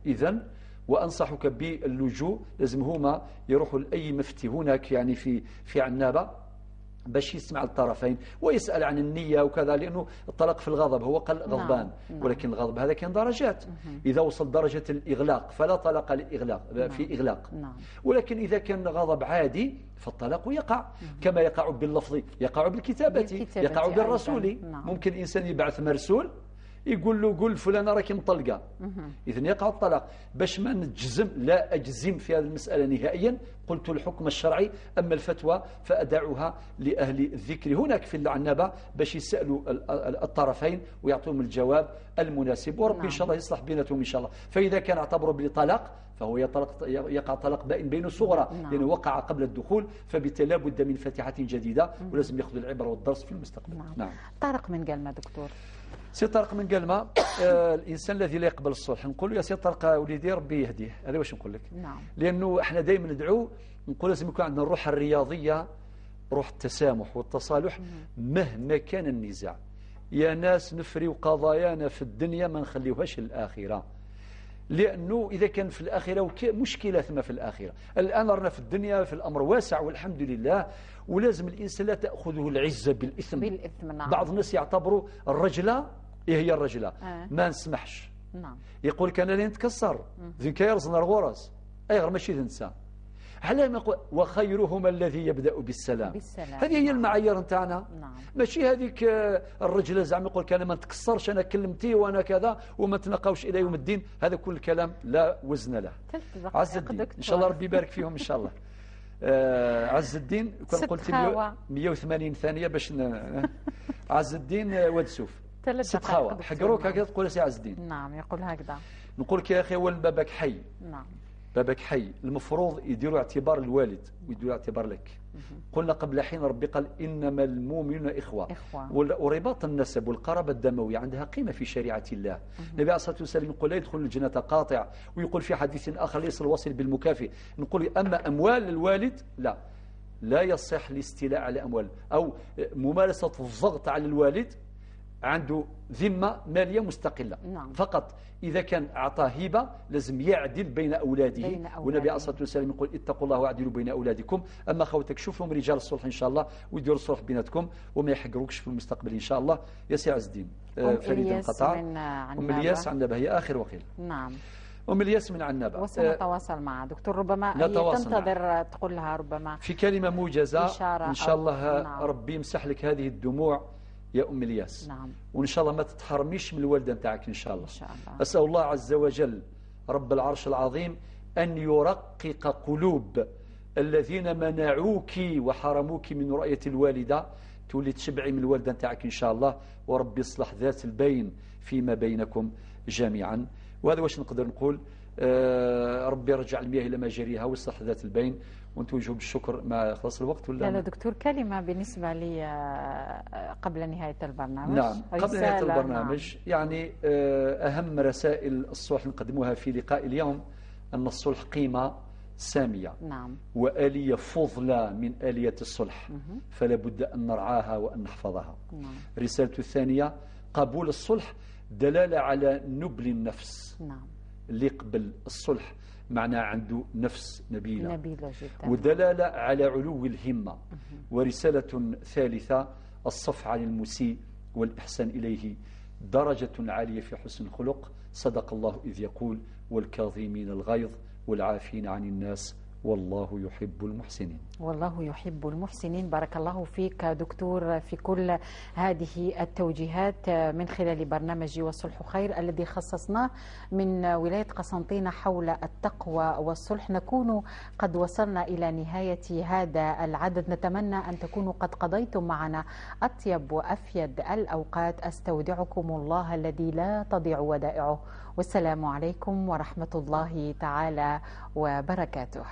إذن وأنصحك باللجوء، لازم هما يروحوا لأي مفتي هناك يعني في عنابة باش يسمع الطرفين ويسأل عن النية وكذا، لأنه الطلاق في الغضب، هو قال غضبان، نعم. ولكن الغضب هذا كان درجات، إذا وصل درجة الإغلاق فلا طلاق للإغلاق، نعم. في إغلاق، نعم. ولكن إذا كان غضب عادي فالطلاق يقع، كما يقع باللفظ يقع بالكتابة، يقع بالرسول، نعم. ممكن إنسان يبعث مرسول يقول له قول فلانة راكي مطلقة، إذن يقع الطلاق. باش ما نجزم، لا أجزم في هذه المسألة نهائيا، قلت الحكم الشرعي، أما الفتوى فأدعوها لأهل الذكر هناك في العنابة باش يسألوا الطرفين ويعطوهم الجواب المناسب، وربي نعم. إن شاء الله يصلح بيناتهم إن شاء الله. فإذا كان اعتبروا بطلاق فهو يقع طلاق بائن بين الصغرى، نعم. لأنه وقع قبل الدخول، فبالتالي لابد من فاتحة جديدة، ولازم يأخذ العبرة والدرس في المستقبل. نعم. نعم. طارق من قلمة دكتور، سي طارق من قلمة، الإنسان الذي لا يقبل الصلح، نقول يا سي طارق وليدي ربي يهديه، هذا واش نقول لك، نعم. لأنه احنا دائما ندعو نقول لازم يكون عندنا الروح الرياضية، روح التسامح والتصالح مهما كان النزاع. يا ناس نفري قضايانا في الدنيا ما نخليوهاش الآخرة، لأنه إذا كان في الآخرة مشكلة ثم في الآخرة. الآن رانا في الدنيا في الأمر واسع والحمد لله، ولازم الإنسان لا تأخذه العزة بالإثم. بالإثم، نعم. بعض الناس يعتبروا الرجلة، إيه هي الرجلة؟ ما نسمحش، نعم. يقول لك أنا اللي نتكسر ذي كيرزنا الغرز، أي غير ماشي ننسى. على ما نقول وخيرهما الذي يبدأ بالسلام. بالسلام. هذه هي المعايير نتاعنا، نعم. ماشي هذيك الرجله زعما يقول لك انا ما نتكسرش، انا كلمتي وانا كذا وما تناقوش الى يوم الدين، هذا كل كلام لا وزن له. عز الدين ان شاء الله ربي يبارك فيهم ان شاء الله. عز الدين كان قلت 180 ثانية باش عز الدين واد سوف ست خاوه حقروك هكذا تقول سي عز الدين. نعم يقول هكذا. نقول لك يا اخي اولا باباك حي. نعم باباك حي، المفروض يديروا اعتبار الوالد ويديروا اعتبار لك. قلنا قبل حين ربي قال إنما المؤمنون إخوة، ورباط النسب والقرابة الدموية عندها قيمة في شريعة الله. النبي عليه الصلاة والسلام يقول لا يدخل الجنة قاطع، ويقول في حديث آخر ليس الواصل بالمكافئ. نقول أما أموال الوالد لا، لا يصح الاستيلاء على أموال أو ممارسة الضغط على الوالد، عنده ذمة مالية مستقلة. نعم. فقط إذا كان أعطى هبة لازم يعدل بين أولاده، والنبي عليه الصلاة والسلام يقول اتقوا الله واعدلوا بين أولادكم. أما خوتك شوفهم رجال الصلح إن شاء الله ويديروا الصلح بيناتكم وما يحقروكش في المستقبل إن شاء الله. يا سي عز الدين. فريد انقطع. أم الياس عنابة هي آخر وقيل. نعم أم الياس من عنابة وسنتواصل مع دكتور، ربما هي تنتظر تقول لها ربما في كلمة موجزة إن شاء الله. نعم. ربي يمسح لك هذه الدموع يا أم الياس. نعم. وإن شاء الله ما تتحرميش من الوالدة نتاعك إن شاء الله. إن شاء الله. أسأل الله عز وجل رب العرش العظيم أن يرقق قلوب الذين منعوك وحرموك من رؤية الوالدة، تولي تشبعي من الوالدة نتاعك إن شاء الله، وربي يصلح ذات البين فيما بينكم جميعا. وهذا واش نقدر نقول، ربي يرجع المياه إلى مجاريها ويصلح ذات البين. ونتوجه بالشكر. ما خلص الوقت ولا لا؟ لا دكتور، كلمة بالنسبة لي قبل نهاية البرنامج. نعم قبل نهاية البرنامج. نعم. يعني أهم رسائل الصلح نقدمها في لقاء اليوم أن الصلح قيمة سامية. نعم. وآلية فضلى من آلية الصلح، فلا بد أن نرعاها وأن نحفظها. نعم. رسالته الثانية قبول الصلح دلالة على نبل النفس. نعم. اللي قبل الصلح معناه عنده نفس نبيلة، نبيلة جدا، ودلالة على علو الهمة. ورسالة ثالثة الصفح عن المسيء والإحسان إليه درجة عالية في حسن الخلق. صدق الله إذ يقول والكاظمين الغيظ والعافين عن الناس والله يحب المحسنين. والله يحب المحسنين. بارك الله فيك دكتور في كل هذه التوجيهات من خلال برنامج والصلح خير الذي خصصناه من ولاية قسنطينة حول التقوى والصلح. نكون قد وصلنا إلى نهاية هذا العدد، نتمنى أن تكونوا قد قضيتم معنا أطيب وأفيد الأوقات. أستودعكم الله الذي لا تضيع ودائعه، والسلام عليكم ورحمة الله تعالى وبركاته.